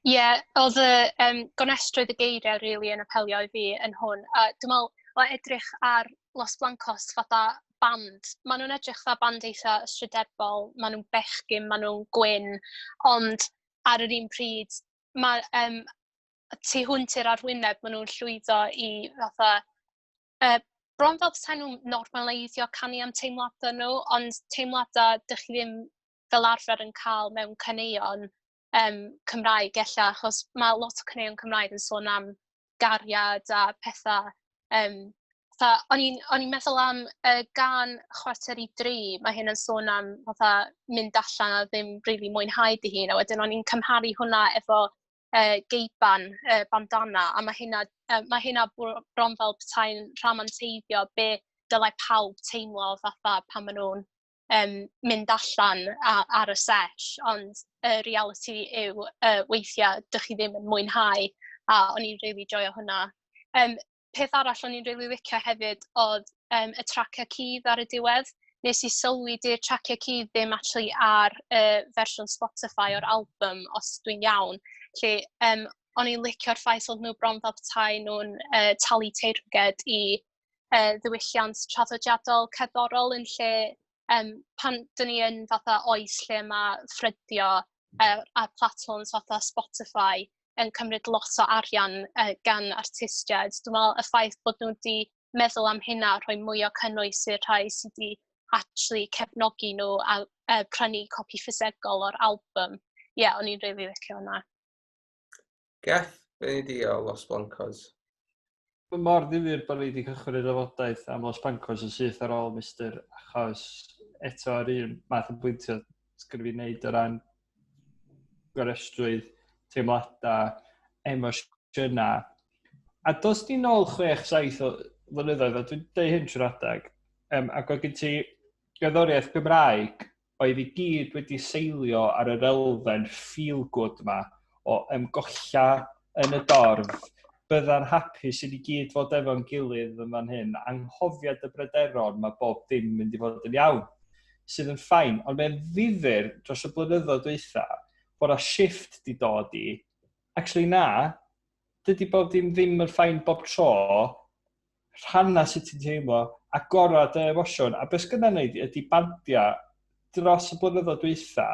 Ie, yeah, oedd y gonestrwydd y geiriau really yn apelio i fi yn hwn. A dwi'n meddwl, o edrych ar Los Blancos fatha band, maen nhw'n edrych fatha band eitha ystrydebol, maen nhw'n bechgyn, maen nhw'n gwyn, ond ar yr un pryd, mae, tu hwnt i'r arwyneb, maen nhw'n llwyddo i fatha, bron fel petai nhw'n normaleiddio canu am teimladau nhw, ond teimladau dych chi ddim fel arfer yn cael mewn caneuon Cymraeg ella, achos mae lot o caneuon Cymraeg yn sôn am gariad a pethau. Fatha, o'n i'n meddwl am gan 2:45, mae hyn yn sôn am fatha mynd allan a ddim really mwynhau dy hun, a wedyn o'n i'n cymharu hwnna efo Geiban, Bandana, a mae hynna bron fel petai'n rhamanteiddio be dylai pawb teimlo fatha pan maen nhw'n mynd allan ar y sesh, ond y reality yw weithiau dych chi ddim yn mwynhau, a o'n i'n really joio hwnna. Peth arall o'n i'n really licio hefyd oedd y traciau cudd ar y diwedd. Nes i sylwi di'r traciau cudd ddim actually ar y fersiwn Spotify o'r album, os dwi'n iawn. Lle o'n i'n licio'r ffaith oedd nhw bron fel petai nhw'n talu teyrnged i ddiwylliant traddodiadol cerddorol yn lle pan dyn ni yn fatha oes lle mae ffrydio ar platforms fatha Spotify yn cymryd lot o arian gan artistiaid. Dwi'n meddwl y ffaith bod nhw wedi meddwl am hynna, rhoi mwy o cynnwys i'r rhai sydd wedi actually cefnogi nhw a prynu copi ffisegol o'r album. Ie, yeah, o'n i'n really licio hwnna. Geth, be ni di o Los Blancos? Mae mor ddifyr bod ni wedi cychwyn y drafodaeth am Los Blancos yn syth ar ôl Mr. Achos eto yr un math o bwyntio sgynna fi wneud o ran gonestrwydd, teimladau, emosiynau. A dos di nôl 6-7 o flynyddoedd, a dwi'n deud hyn trwy'r adeg, ac oedd gen ti gerddoriaeth Gymraeg oedd i gyd wedi seilio ar yr elfen feel-good yma o ymgolla yn y dorf, bydda'n hapus i ni gyd fod efo'n gilydd yn fan hyn, anghofiad y bryderon, mae bob dim mynd i fod yn iawn, sydd yn fine, ond mae'n ddifyr dros y blynyddoedd dwytha bod a shift di dod i, actually na, dydy bob dim ddim yn fine bob tro, rhanna sut ti'n teimlo, agorad y emosiwn, a beth sgynna wneud ydy bandiau dros y blynyddoedd dwytha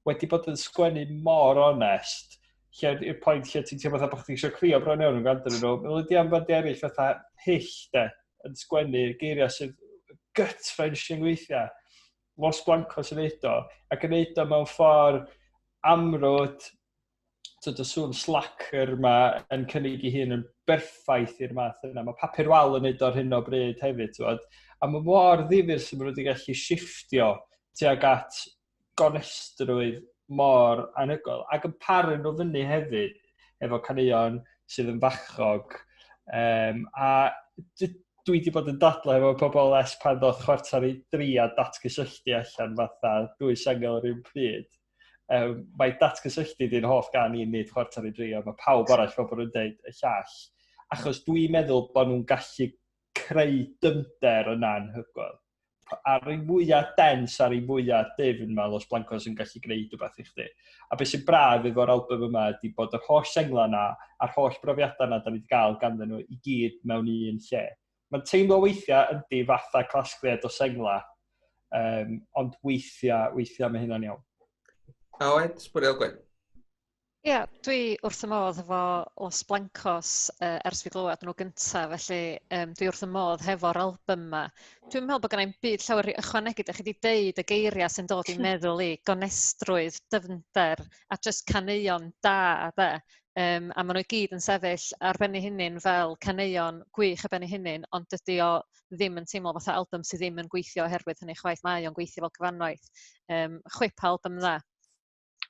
wedi bod yn sgwennu mor onest, lle i'r pwynt lle ti'n teimlo fatha bod chdi eisiau crio bron iawn yn gwrando arnyn nhw. Mae'n wedi am bandiau eraill fatha Hyll, de, yn sgwennu geiriau sydd gut-wrenching weithiau. Los Blancos yn neud o, ac yn neud o mewn ffordd amrwd, tyd, y sŵn slacker ma yn cynnig ei hun yn berffaith i'r math yna. Mae Papur Wal yn neud o ar hyn o bryd hefyd, twod. A mae mor ddifyr sy'n maen nhw wedi gallu shifftio tuag at gonestrwydd mor anhygoel. Ac yn paru nhw fyny hefyd efo caneuon sydd yn fachog. A dwi wedi bod yn dadlau efo pobl ers pan ddoth 2:45 a Datgysylltu allan fatha dwy sengl yr un pryd. Mae Datgysylltu di'n hoff gan i, nid 2:45, a mae pawb arall fel bod nhw'n deud y llall. Achos dwi'n meddwl bod nhw'n gallu creu dyfnder yna anhygoel. Ar ei mwyaf dens, ar ei mwyaf dyfn, mae Los Blancos yn gallu gwneud rhywbeth i chdi. A beth sy'n braf efo'r album yma ydy bod yr holl sengla yna a'r holl brofiadau yna da ni wedi gael ganddyn nhw i gyd mewn un lle. Mae'n teimlo weithiau ydy fatha casgliad o sengla, ond weithiau mae hynna'n iawn. Owen, Sbwriel Gwyn. Ie, yeah, dwi wrth y modd efo Los Blancos ers fi glywed nhw gyntaf, felly dwi wrth y modd hefo'r album yma. Dwi'n meddwl bod gennai'm byd llawer i ychwanegu. Dych chi wedi deud y geiriau sy'n dod i'n meddwl i, gonestrwydd, dyfnder, a just caneuon da, de. A maen nhw i gyd yn sefyll ar ben eu hunain fel caneuon gwych ar ben eu hunain, ond dydy o ddim yn teimlo fatha album sydd ddim yn gweithio oherwydd hynny chwaith. Mae o'n gweithio fel cyfanwaith. Chwip album dda.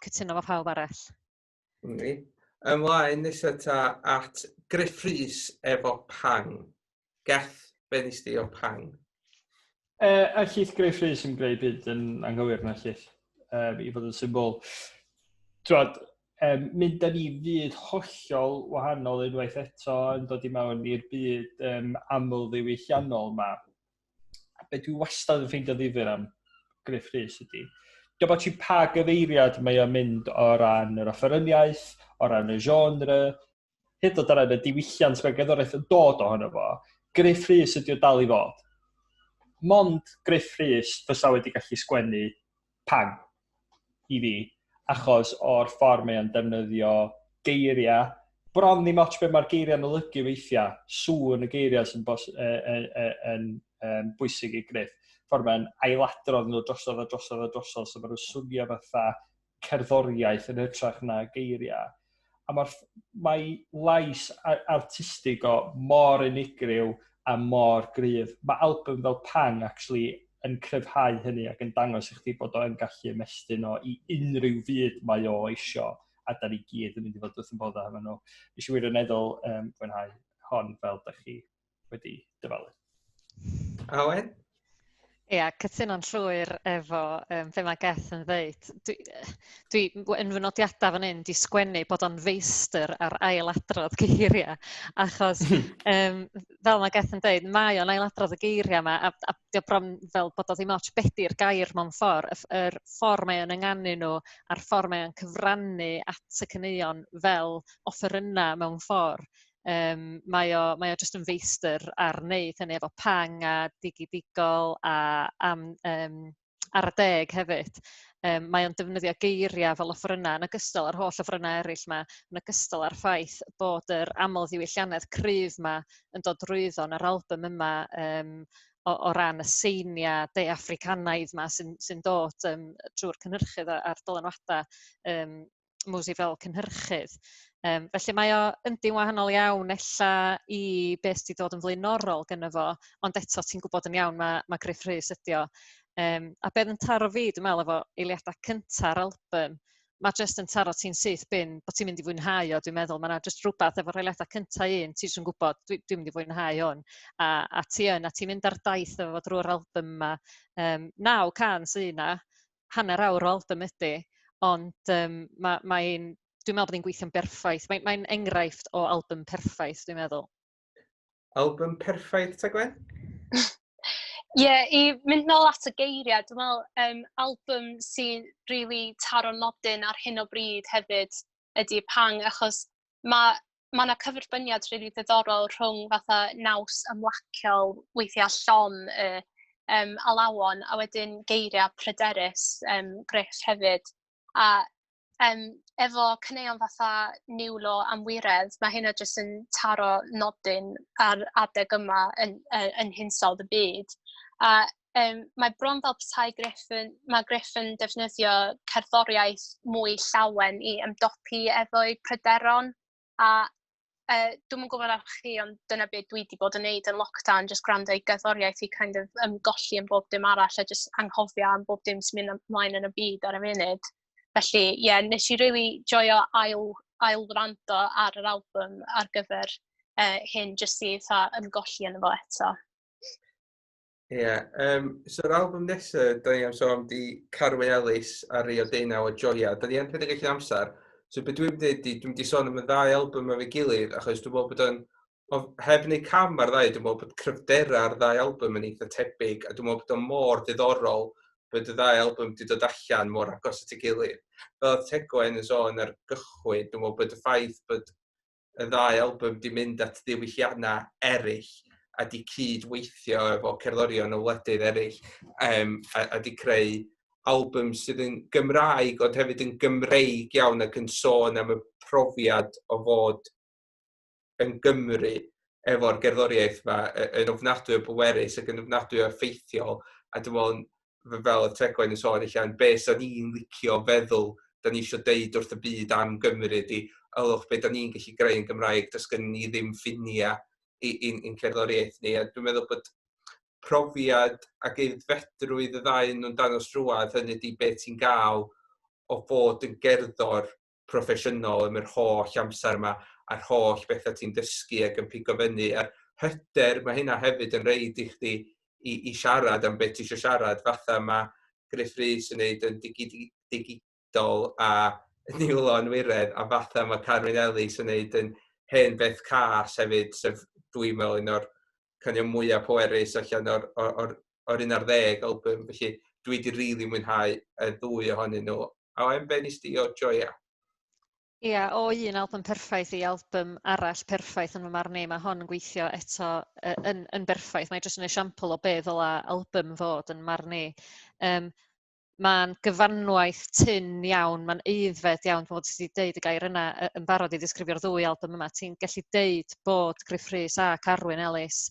Cytuno fo pawb arall. Ni. Ymlaen nesaf ta at Griff Rhys efo Pang. Geth, be nes di o Pang? A llith Griff Rhys yn greu byd yn anghywir na llith, i fod yn syml. Twad, mynd â ni fyd hollol wahanol unwaith eto yn dod i mewn i'r byd aml ddiwylliannol ma. A be dwi wastad yn ffeindio ddifyr am Griff Rhys ydy, diolch bod ti pa gyfeiriad mae o'n mynd o ran yr offeryniaeth, o ran y genre, hyd yn oed o ran y diwylliant mae'r gerddoriaeth yn dod ohono fo, Griff Rhys ydy o dal i fod. Mond Griff Rhys fysa wedi gallu sgwennu Pang i fi, achos o'r ffordd mae o'n defnyddio geiriau, bron ddim ots be mae'r geiriau'n olygu weithiau, sŵn y geiriau sy'n yn bwysig i Griff. Ffordd mae'n ailadrodd nhw drosodd a drosodd a drosodd, so maen nhw'n swnio fatha cerddoriaeth yn hytrach na geiriau. A mae lais artistig o mor unigryw a mor gryf. Mae album fel Pang actually yn cryfhau hynny ac yn dangos i chdi bod o'n gallu ymestyn o i unrhyw fyd mae o isio, a da ni gyd yn mynd i fod wrth yn boddau efo nhw. Nes i wirioneddol fwynhau hon fel da chi wedi dyfalu. Awen? Ia, cytuno'n llwyr efo be mae Geth yn ddeud. Dwi yn fy nodiadau fan hyn di sgwennu bod o'n feistr ar ailadrodd geiriau, achos fel mae Geth yn dweud, mae o'n ailadrodd y geiriau yma, a dio bron fel bod o ddim ots be di'r gair mewn ffordd, yr ffordd mae o'n ynganu nhw, a'r ffordd mae o'n cyfrannu at y caneuon fel offerynnau mewn ffordd. Mae o jyst yn feistr ar wneud hynny efo Pang a Digi Digol a am, ar y deg hefyd. Mae o'n defnyddio geiriau fel offerynnau yn ogystal â'r holl offerynnau eraill yma, yn ogystal â'r ffaith bod yr aml ddiwylliannedd cryf yma yn dod drwyddo yn yr album yma, o ran y seiniau de Africanaidd yma sy'n dod drwy'r cynhyrchydd a'r dylanwadau Mwsi fel cynhyrchydd. Felly mae o yndi'n wahanol iawn ella i beth sydd wedi dod yn flaenorol gynno fo, ond eto ti'n gwybod yn iawn mae Griff Rhys ydi o. A beth yn taro fi, dwi'n meddwl, efo eiliadau cynta'r album, mae jyst yn taro ti'n syth bin bod ti'n mynd i fwynhau o, dwi'n meddwl. Mae yna jyst rhywbeth efo'r eiliadau cyntaf un, ti jyst yn gwybod, dwi'n mynd i fwynhau hwn. A ti yn, a ti'n mynd ar daith efo fo drwy'r album yma. 9 can sydd yna, hanner awr o album ydy, ond mae'n, dwi'n meddwl bod hi'n gweithio'n berffaith. Mae'n enghraifft o album perffaith, dwi'n meddwl. Album perffaith, ta Gwen? Ie, yeah, i mynd nôl at y geiriau, dwi'n meddwl album sy'n really taro nodyn ar hyn o bryd hefyd ydy Pang, achos mae yna cyferbyniad really ddiddorol rhwng fatha naws ymlaciol, weithiau llon y alawon, a wedyn geiriau pryderus Griff hefyd. A efo caneuon fatha Niwlo am Wiredd, mae hynna jyst yn taro nodyn ar adeg yma yn hinsawdd y byd. A mae bron fel petai mae Griff yn defnyddio cerddoriaeth mwy llawen i ymdopi efo'i pryderon. A dwi'm yn gwybod ar chi, ond dyna beth dwi wedi bod yn neud yn lockdown, just gwrando i gerddoriaeth i kind of ymgolli yn bob dim arall a just anghofio am bob dim sy'n mynd ymlaen yn y byd ar y funud. Felly, ie, yeah, nes i really joio ail wrando ar yr album ar gyfer hyn, jyst i fatha ymgolli yn efo eto. Ie, yeah, so'r album nesaf, da ni am sôn di Carwyn Ellis a Rio Deunaw o Joia. Da ni yn rhedeg allan amser. So be dwi'n dweud di, dwi'n di sôn am y ddau album efo'i gilydd, achos dwi'n meddwl bod o'n, heb wneud cam ar ddau, dwi'n meddwl bod cryfderau ar ddau album yn eitha tebyg, a dwi'n meddwl bod o'n mor diddorol bod y ddau album wedi dod allan mor agos at ei gilydd. Fel oedd Tegwen yn sôn ar gychwyn, dwi'n meddwl bod y ffaith bod y ddau album wedi mynd at ddiwylliannau eraill a di cydweithio efo cerddorion o wledydd eraill, a di creu album sydd yn Gymraeg ond hefyd yn Gymreig iawn ac yn sôn am y profiad o fod yn Gymru efo'r gerddoriaeth yma yn ofnadwy o bwerus ac yn ofnadwy o effeithiol, a dwi'n meddwl fel y Tegwen yn sôn allan, be sa'n ni'n licio feddwl da ni eisiau deud wrth y byd am Gymru ydi, ylwch beth da ni'n gallu greu yn Gymraeg, does gen ni ddim ffiniau i'n cerddoriaeth ni. A dwi'n meddwl bod profiad ac aeddfedrwydd y ddau nhw'n dangos drwadd, hynny ydy beth ti'n gael o fod yn gerddor proffesiynol am yr holl amser yma a'r holl bethau ti'n dysgu ac yn pigo fyny. A'r hyder mae hynna hefyd yn reid i chdi i siarad am beth ti eisiau siarad, fatha mae Gruff Rhys yn neud yn digidol a Niwlo Anwiredd, a fatha mae Carwyn Ellis yn neud yn Hen Beth Cas hefyd, sef dwi'n meddwl un o'r caneuon mwyaf pwerus allan o'r, or, or, or 11 album. Felly dwi wedi rili really mwynhau y ddwy ohonyn nhw. A o'n be nes di o joia? Ia, o un album perffaith i album arall perffaith yn fy marn i, mae hon yn gweithio eto yn berffaith. Mae jyst yn esiampl o be ddyla album fod yn marn i. Mae'n gyfanwaith tynn iawn, mae'n aeddfed iawn, dwi'n meddwl ti wedi deud y gair yna yn barod i ddisgrifio'r ddwy album yma. Ti'n gallu deud bod Gruff Rhys a Carwyn Ellis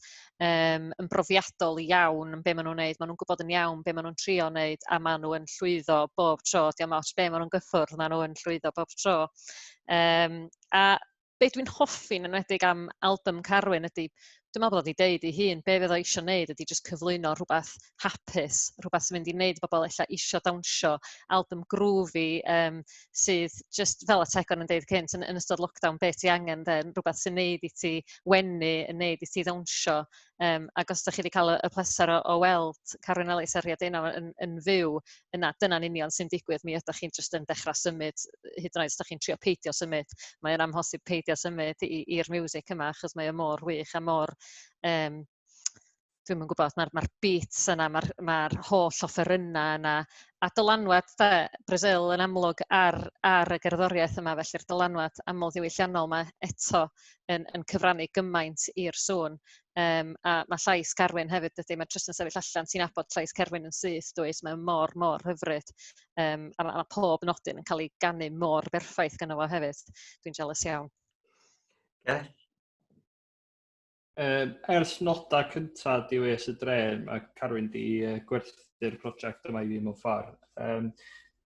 yn brofiadol iawn yn be maen nhw'n neud. Maen nhw'n gwybod yn iawn be maen nhw'n trio neud a maen nhw yn llwyddo bob tro. Diolch ots be maen nhw'n gyffwrdd, maen nhw yn llwyddo bob tro. A be dwi'n hoffi'n enwedig am album Carwyn ydy, dwi'n meddwl bod o wedi deud ei hun, be fydd o eisiau neud ydy jyst cyflwyno rhywbeth hapus, rhywbeth sy'n mynd i wneud bobl ella isio dawnsio, album groovy, sydd just fel y Tegwen yn deud cynt, yn ystod lockdown, be ti angen de, rhywbeth sy'n neud i ti wenu, yn neud i ti ddawnsio. Ac os da chi wedi cael y pleser o weld Carwyn Ellis a Rhia Deunaw yn fyw, yna dyna'n union sy'n digwydd. Mi ydych chi'n jyst yn dechrau symud, hyd yn oed os da chi'n trio peidio symud. Mae'n amhosib peidio symud i'r music yma, achos mae o mor wych a mor, dwi'm yn gwybod, mae'r beats yna, mae'r holl offerynnau yna, a dylanwad de, Brazil yn amlwg ar y gerddoriaeth yma, felly'r dylanwad aml ddiwylliannol yma eto yn cyfrannu gymaint i'r sŵn. A mae llais Carwyn hefyd, dydy, mae jyst yn sefyll allan, ti'n nabod llais Carwyn yn syth, dwyt, mae'n mor, mor hyfryd. A mae pob nodyn yn cael ei ganu mor berffaith gynno fo hefyd. Dwi'n jealous iawn. Yeah. Ers noda cynta Diwys y Dre, mae Carwyn di gwerthu'r prosiect yma i fi mewn ffordd.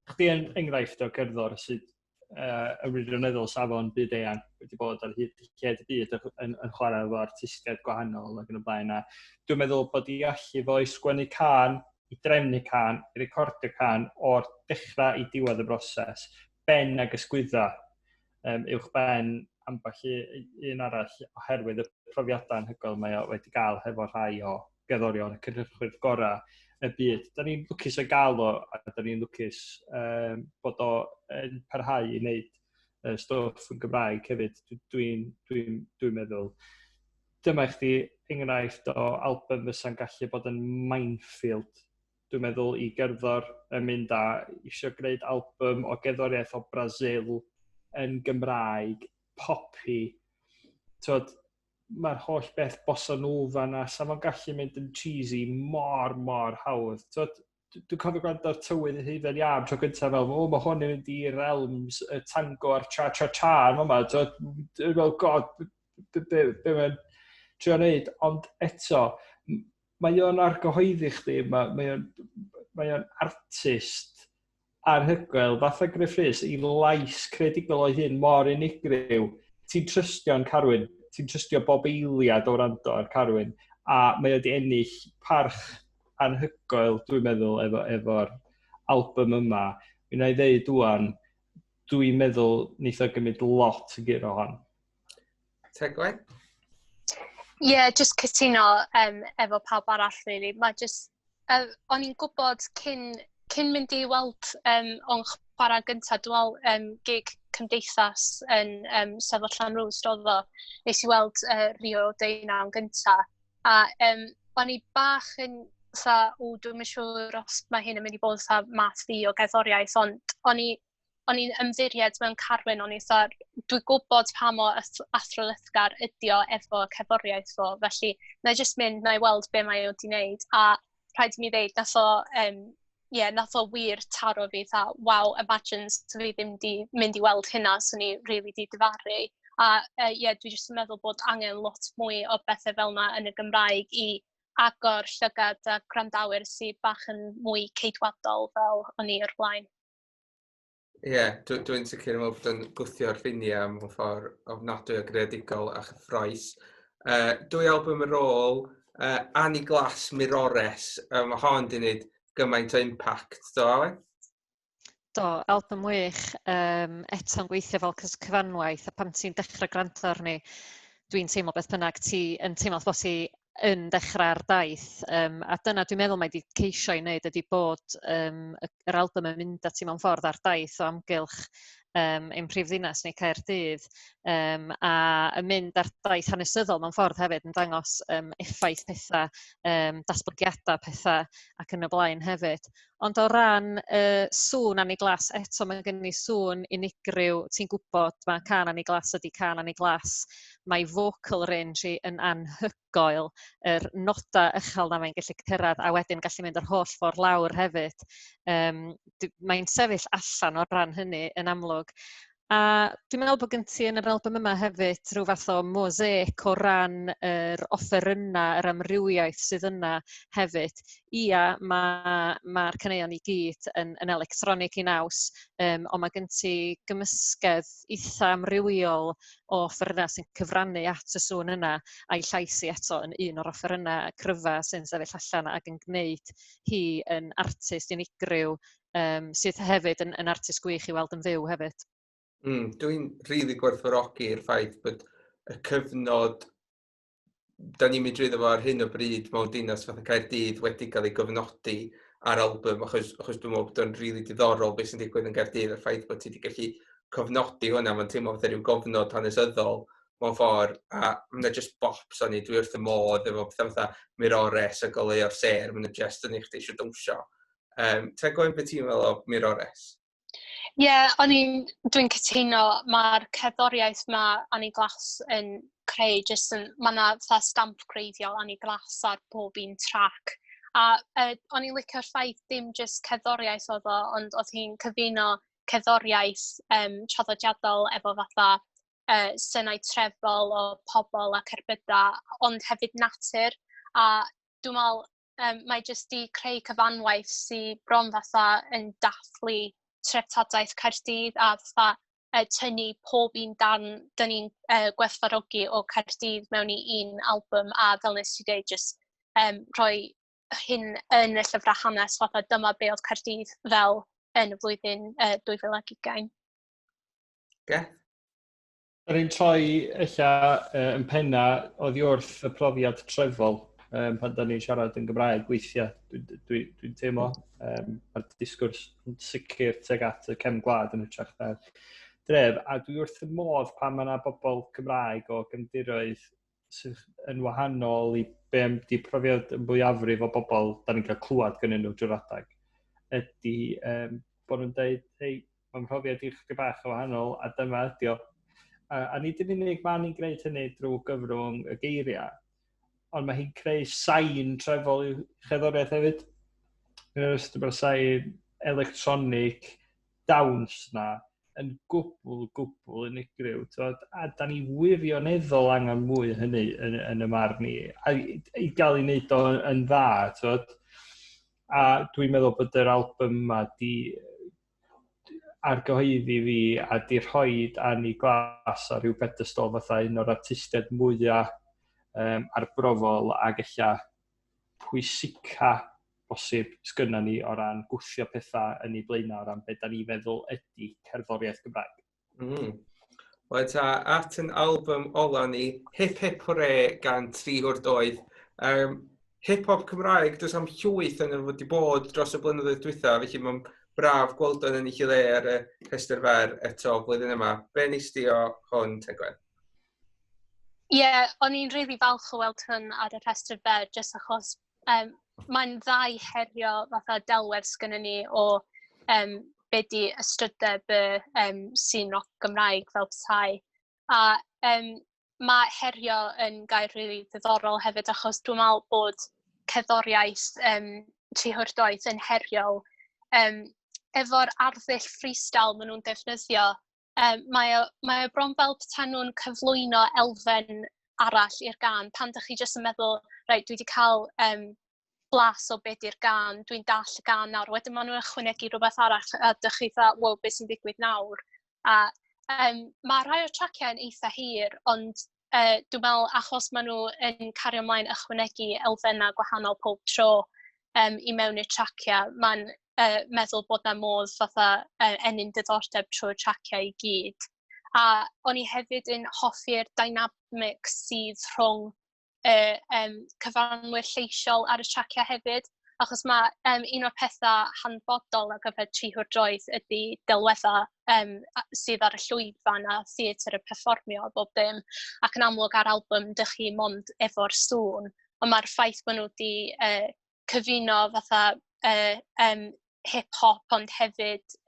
Chdi yn enghraifft o gerddor sydd yn wirioneddol safon byd eang, wedi bod ar hyd lled y byd yn chwarae efo artistiaid gwahanol ac yn y blaen. A dwi'n meddwl bod i allu fo i sgwennu cân, i drefnu cân, i recordio cân o'r dechrau i diwedd y broses, ben ag ysgwydda, uwch ben ambell un arall oherwydd y profiadau anhygoel mae o wedi gael hefo rhai o gerddorion y cynhyrchwyr gorau y byd. Da ni'n lwcus o gael o, a da ni'n lwcus bod o yn parhau i wneud stwff yn Gymraeg hefyd, dwi'n meddwl. Dyma i chdi enghraifft o album fysa'n gallu bod yn minefield. Dwi'n meddwl i gerddor yn mynd a eisiau gwneud album o gerddoriaeth o Brazil yn Gymraeg, poppy. Twod, mae'r holl beth bossa nova na, sa fo'n gallu mynd yn cheesy mor, mor hawdd. Twod, dwi'n cofio gwrando ar Tywydd y Hufen Iâ am tro gyntaf fel, o, mae hwn yn mynd i realms y tango a'r cha-cha-cha yn fama. Twod, dwi'n meddwl, God, be mae'n trio wneud? Ond eto, mae o'n argyhoeddi chdi, mae o'n artist anhygoel, fatha Gruff Rhys, i lais creadigol o'i hun mor unigryw. Ti'n trystio'n Carwyn, ti'n trystio bob eiliad o wrando ar Carwyn, a mae o wedi ennill parch anhygoel, dwi'n meddwl, efo'r album yma. Mi wna i ddeud ŵan, dwi'n meddwl neith o gymryd lot yn gyr o hon. Tegwen? Ie, yeah, just cytuno efo pawb arall, really. Mae just, o'n i'n gwybod cyn mynd i weld o'n chwarae gyntaf, dwi'n meddwl gig cymdeithas yn Steddfod Llanrwst oedd o, nes i weld Rio Deunaw yn gyntaf. A o'n i bach yn fatha, o, dwi'm yn siŵr os mae hyn yn mynd i bod fatha math fi o gerddoriaeth, ond o'n i'n ymddiried mewn Carwyn, o'n i fatha, dwi'n gwybod pa mor athrylithgar ydi o efo cerddoriaeth fo, felly na i jyst mynd, na i weld be mae o wedi wneud, a rhaid i mi ddeud, nath o wir taro fi, fatha, wow, imagine so fi ddim di mynd i weld hynna, so ni really di difaru. A dwi jyst yn meddwl bod angen lot mwy o bethau fel yna yn y Gymraeg i agor llygad a gwrandawyr sydd bach yn mwy ceidwadol fel o'n i o'r blaen. Ie, yeah, dwi'n dwi sicr yn meddwl bod yn gwthio'r ffiniau mewn ffordd ofnadwy o greadigol a chyffroes. Dwy album ar ôl, Annie Glass Mirores, mae hon di wneud gymaint o impact, do, Awen? Do, album wych, eto'n gweithio fel cyfanwaith, a pan ti'n dechrau gwrando arni, dwi'n teimlo beth bynnag ti yn teimlo bod ti yn dechrau'r daith. A dyna dwi'n meddwl mae wedi ceisio i wneud ydy bod yr album yn mynd â ti mewn ffordd ar daith o amgylch ein prifddinas neu Caerdydd, a yn mynd ar daith hanesyddol mewn ffordd hefyd yn dangos effaith pethau, datblygiadau pethau ac yn y blaen hefyd. Ond o ran sŵn Annie Glass, eto mae gen i sŵn unigryw, ti'n gwybod mae cân Annie Glass ydy cân Annie Glass. Mae vocal range hi yn anhygoel, yr noda uchel na mae'n gallu cyrraedd a wedyn gallu mynd yr holl ffordd lawr hefyd. Mae'n sefyll allan o ran hynny yn amlwg. A dwi'n meddwl bod gen ti yn yr album yma hefyd rhyw fath o mosaic o ran yr offerynnau, yr amrywiaeth sydd yna hefyd. Ia, mae'r ma caneuon i gyd yn electronig i naws, ond mae gen ti gymysgedd eitha amrywiol o offerynnau sy'n cyfrannu at y sŵn yna, a'i llais i eto yn un o'r offerynnau cryfa sy'n sefyll allan ac yn gwneud hi yn artist unigryw, sydd hefyd yn artist gwych i weld yn fyw hefyd. Dwi'n rili really gwerthfawrogi'r ffaith bod y cyfnod da ni'n mynd drwyddo fo ar hyn o bryd mewn dinas fatha Caerdydd wedi cael ei gofnodi ar album, achos dwi'n meddwl bod o'n rili really diddorol beth sy'n digwydd yn Gaerdydd, a'r ffaith bod ti wedi gallu cofnodi hwnna, mae'n teimlo fatha rhyw gofnod hanesyddol mewn ffordd, a mae'n just bops o'n i, dwi wrth y modd efo pethau fatha Mirores a Goleuo'r Sêr, mae'n just yn eich chi eisiau dawnsio. Ti'n gwybod beth ti'n meddwl o Mirores? Ie, yeah, dwi'n cytuno, mae'r cerddoriaeth mae Annie Glass yn creu, jyst yn, mae yna fatha stamp greiddiol Annie Glass ar bob un track. A o'n i'n licio'r ffaith dim jyst cerddoriaeth oedd o, ond oedd hi'n cyfuno cerddoriaeth traddodiadol efo fatha synau trefol o pobl a cerbydau, ond hefyd natur. A dwi'n meddwl, mae jyst di creu cyfanwaith sy'n bron fatha yn dathlu treftadaeth Caerdydd a fatha tynnu pob un dan dyn ni'n gwerthfawrogi o Caerdydd mewn i un album, a fel nes ti dweud, just rhoi hyn yn y llyfrau hanes fatha dyma be oedd Caerdydd fel yn y flwyddyn 2020. Ge? Yr un troi ella yn penna oddi wrth y profiad trefol pan da ni'n siarad yn Gymraeg weithiau, dwi'n dwi, dwi teimlo. Mae'r disgwrs yn sicr tuag at y cefn gwlad yn hytrach na'r dref. A dwi wrth y modd pan mae yna bobl Cymraeg o gefndiroedd sydd yn wahanol i be am di profiad yn fwyafrif o bobl da ni'n cael clywed gynnyn nhw drwy'r adeg, ydy bod nhw'n dweud, hei, mae'n profiad i chydig bach o wahanol, a dyma ydi o. A nid yn unig mae ni'n gwneud hynny drwy gyfrwng y geiriau, ond mae hi'n creu sain trefol i'w cherddoriaeth hefyd. Yn ystod mae'r sain electronig dawns na yn gwbl, gwbl unigryw. T'wod? A da ni wirioneddol angen mwy o hynny yn y marn ni. A i gael ei wneud o yn dda. T'wod? A dwi'n meddwl bod yr album yma di argyhoeddi fi a di rhoid Annie Glass ar ryw pedestal fatha un o'r artistiaid mwyaf arbrofol ac ella pwysica bosib sgynna ni o ran gwthio pethau yn ei blaenau o ran beth da ni feddwl ydy cerddoriaeth Gymraeg. Wel ta, at yn album ola ni, Hip Hip Hooray gan Tri Hwr Doedd. Hip-hop Cymraeg, does am llwyth yn wedi bod dros y blynyddoedd dwytha, felly mae'n braf gweld o'n ennill i le ar y rhestr fer eto blwyddyn yma. Be nes di o hwn, Tegwen? Ie, yeah, o'n i'n rili falch o weld hwn ar y rhestr fer, jyst achos mae'n dda i herio fatha delwedd sgynnon ni o be di ystrydeb y scene rock Gymraeg fel petai. A mae herio yn gair rili ddiddorol hefyd, achos dwi'n meddwl bod cerddoriaeth Tri Hwr Doeth yn heriol. Efo'r arddull freestyle maen nhw'n defnyddio, mae o bron fel petai nhw'n cyflwyno elfen arall i'r gân, pan dych chi jyst yn meddwl, reit, dwi wedi cael blas o be di'r gan, dwi'n dall y gan nawr. Wedyn maen nhw'n ychwanegu rhywbeth arall a dych chi fatha, wow, beth sy'n digwydd nawr? A mae rhai o'r traciau yn eitha hir, ond dwi'n meddwl achos maen nhw yn cario ymlaen ychwanegu elfennau gwahanol pob tro i mewn i'r traciau, mae'n meddwl bod na modd fatha ennyn diddordeb trwy'r traciau i gyd. A o'n i hefyd yn hoffi'r dynamics sydd rhwng y cyfanwyr lleisiol ar y traciau hefyd, achos mae un o'r pethau hanfodol ar gyfer Tri Hwr Doeth ydy delweddau sydd ar y llwyfan a theatr y perfformio a bob dim. Ac yn amlwg ar album, dych chi mond efo'r sŵn, ond mae'r ffaith bod nhw wedi cyfuno fatha hip-hop ond hefyd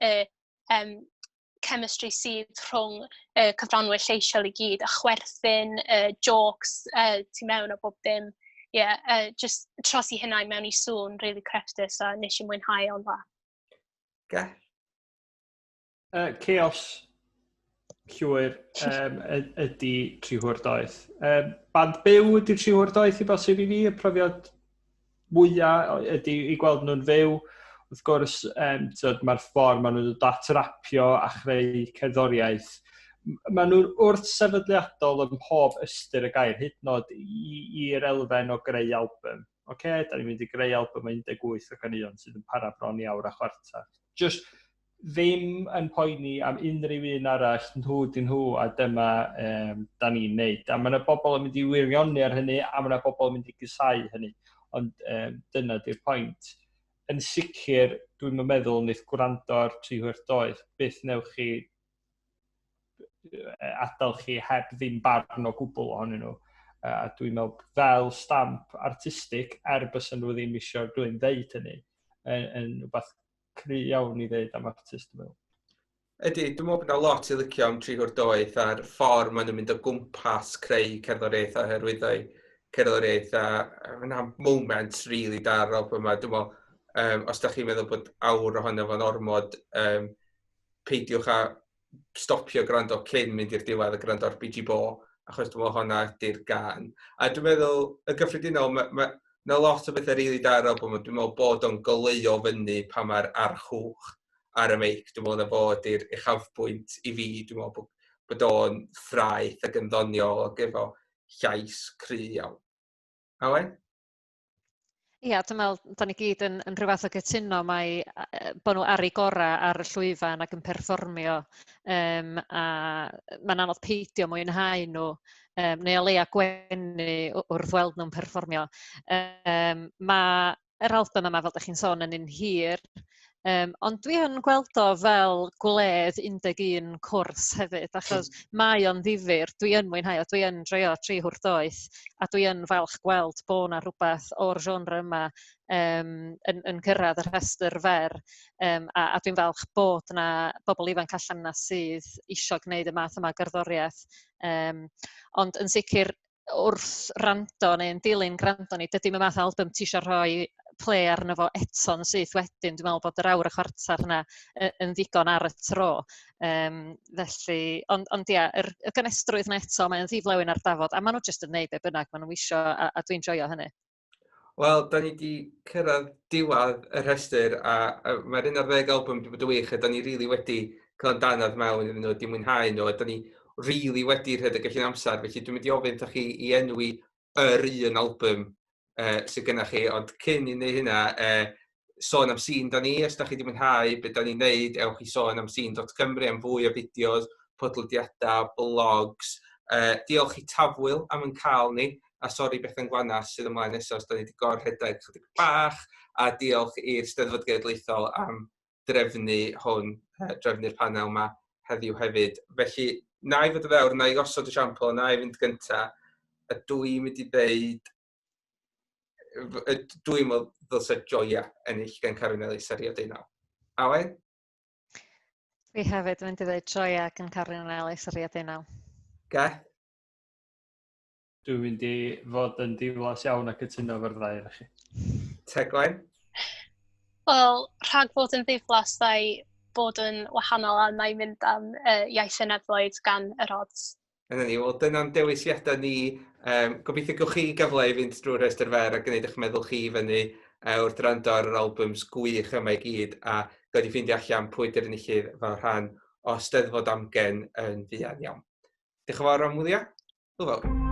chemistry sydd rhwng y cyfranwyr lleisiol i gyd, a chwerthin, jokes tu mewn o bob dim. Yeah, just trosi hynna i mewn i sŵn really crefftus a nes i mwynhau o'n dda. Ge? Chaos llwyr ydy Tri Hwr Doeth. Band byw ydy Tri Hwr Doeth i bosib i fi, y profiad mwyaf ydy i gweld nhw'n fyw. Wrth gwrs, mae'r ffordd maen nhw'n dod at rapio a chreu cerddoriaeth. Maen nhw'n wrth sefydliadol ym mhob ystyr y gair, hyd yn oed i'r elfen o greu album. Oce, da ni'n mynd i greu album o 18 o ganeuon sydd yn para bron i awr a chwarter. Just ddim yn poeni am unrhyw un arall, nhw dyn nhw, a dyma da ni'n neud. A mae yna bobl yn mynd i wirioni ar hynny, a mae yna bobl yn mynd i gysau hynny. Ond dyna di'r pwynt. Yn sicr, dwi'n meddwl wneith gwrando ar Tri Hwyr Doeth, byth newch chi adael chi heb ddim barn o gwbl ohonyn nhw. A dwi'n meddwl fel stamp artistig, er bysa nhw ddim eisiau rhywun ddeud hynny, yn rhywbeth cry iawn i ddeud am artist, dwi'n meddwl. Ydy, dwi'n meddwl bod yna lot i licio am Tri Hwr Doeth a'r ffordd maen nhw'n mynd o gwmpas creu cerddoriaeth a hyrwyddo cerddoriaeth, a mae yna moments really da ar album yma. Dwi'n meddwl, os da chi'n meddwl bod awr ohono fo'n ormod, peidiwch â stopio gwrando cyn mynd i'r diwedd a gwrando ar BG Bo, achos dwi'n meddwl hwnna ydy'r gan. A dwi'n meddwl, y gyffredinol, mae ma, ma lot o bethau rili da ar album, dwi'n meddwl bod o'n goleuo fyny pan mae'r archwch ar y meic. Dwi'n meddwl na fo ydy'r uchafbwynt i fi. Dwi'n meddwl bod o'n ffraeth ac yn ddoniol ac efo llais cry iawn. Awen? Ia, dwi'n meddwl, da ni gyd yn rhyw fath o gytuno mai bod nhw ar eu gorau ar y llwyfan ac yn perfformio, a mae'n anodd peidio mwynhau nhw, neu o leia gwenu wrth weld nhw'n perfformio. Mae yr album yma, fel ydych chi'n sôn, yn un hir, ond dwi yn gweld o fel gwledd 11 cwrs hefyd, achos mae o'n ddifyr, dwi yn mwynhau o, dwi yn joio Tri Hwr Doeth, a dwi yn falch gweld bod 'na rhywbeth o'r genre yma yn cyrraedd y rhestr fer, a dwi'n falch bod 'na bobl ifanc allan yna sydd isio gwneud y math yma o gerddoriaeth. Ond yn sicr, wrth rando neu yn dilyn gwrando ni, dydy y math o album ti isio rhoi play arno fo eto'n syth wedyn. Dwi'n meddwl bod yr awr a chwarter yna yn ddigon ar y tro. Felly, ond ia, y gynestrwydd yna eto, mae'n ddiflewyn ar dafod, a maen nhw jyst yn neud be bynnag maen nhw isio, a dwi'n joio hynny. Wel, da ni wedi cyrraedd diwedd y rhestr, a mae'r 11 album wedi bod yn wych, a da ni rili wedi cael yn danad mewn iddyn nhw, wedi mwynhau nhw, a da ni rili wedi rhedeg allan amser, felly dwi'n mynd i ofyn wrthych chi i enwi yr un album sydd gennych chi, ond cyn i wneud hynna, sôn am sîn da ni, os da chi wedi mwynhau beth da ni'n neud, ewch i sôn am sîn.cymru am fwy o fideos, podlediadau, blogs. Diolch i Tafwyl am yn cael ni, a sori Bethan Gwanas sydd ymlaen nesaf os da ni wedi gorrhedeg chydig bach, a diolch i'r Steddfod Genedlaethol am drefnu hwn, drefnu'r panel yma heddiw hefyd. Felly, na i fod y ddewr, na i osod y siampl, na i fynd gynta, a dwi'n mynd i ddeud, dwi'n meddwl ddylse Joia ennill gan Carwyn Ellis ar Rio Deunaw. Awen? Dwi hefyd yn mynd i ddeud Joia gan Carwyn Ellis ar Rio Deunaw. Ge? Dwi'n mynd i fod yn diflas iawn ac cytuno efo'r ddau ohonoch chi. Tegwen? Wel, rhag fod yn ddiflas, ddau bod yn wahanol a na i mynd am Iaith y Nefoedd gan yr Ods. Yna ni, wel dyna'n dewisiadau ni. Gobeithio gewch chi gyfle i fynd drwy'r rhestr fer a gwneud eich meddwl chi fyny. wrth rando ar yr albums gwych yma i gyd a godi ffeindio allan pwy dy'r enillydd fel rhan o Steddfod Amgen yn fuan iawn. Diolch yn fawr am wylio. Hwyl fawr.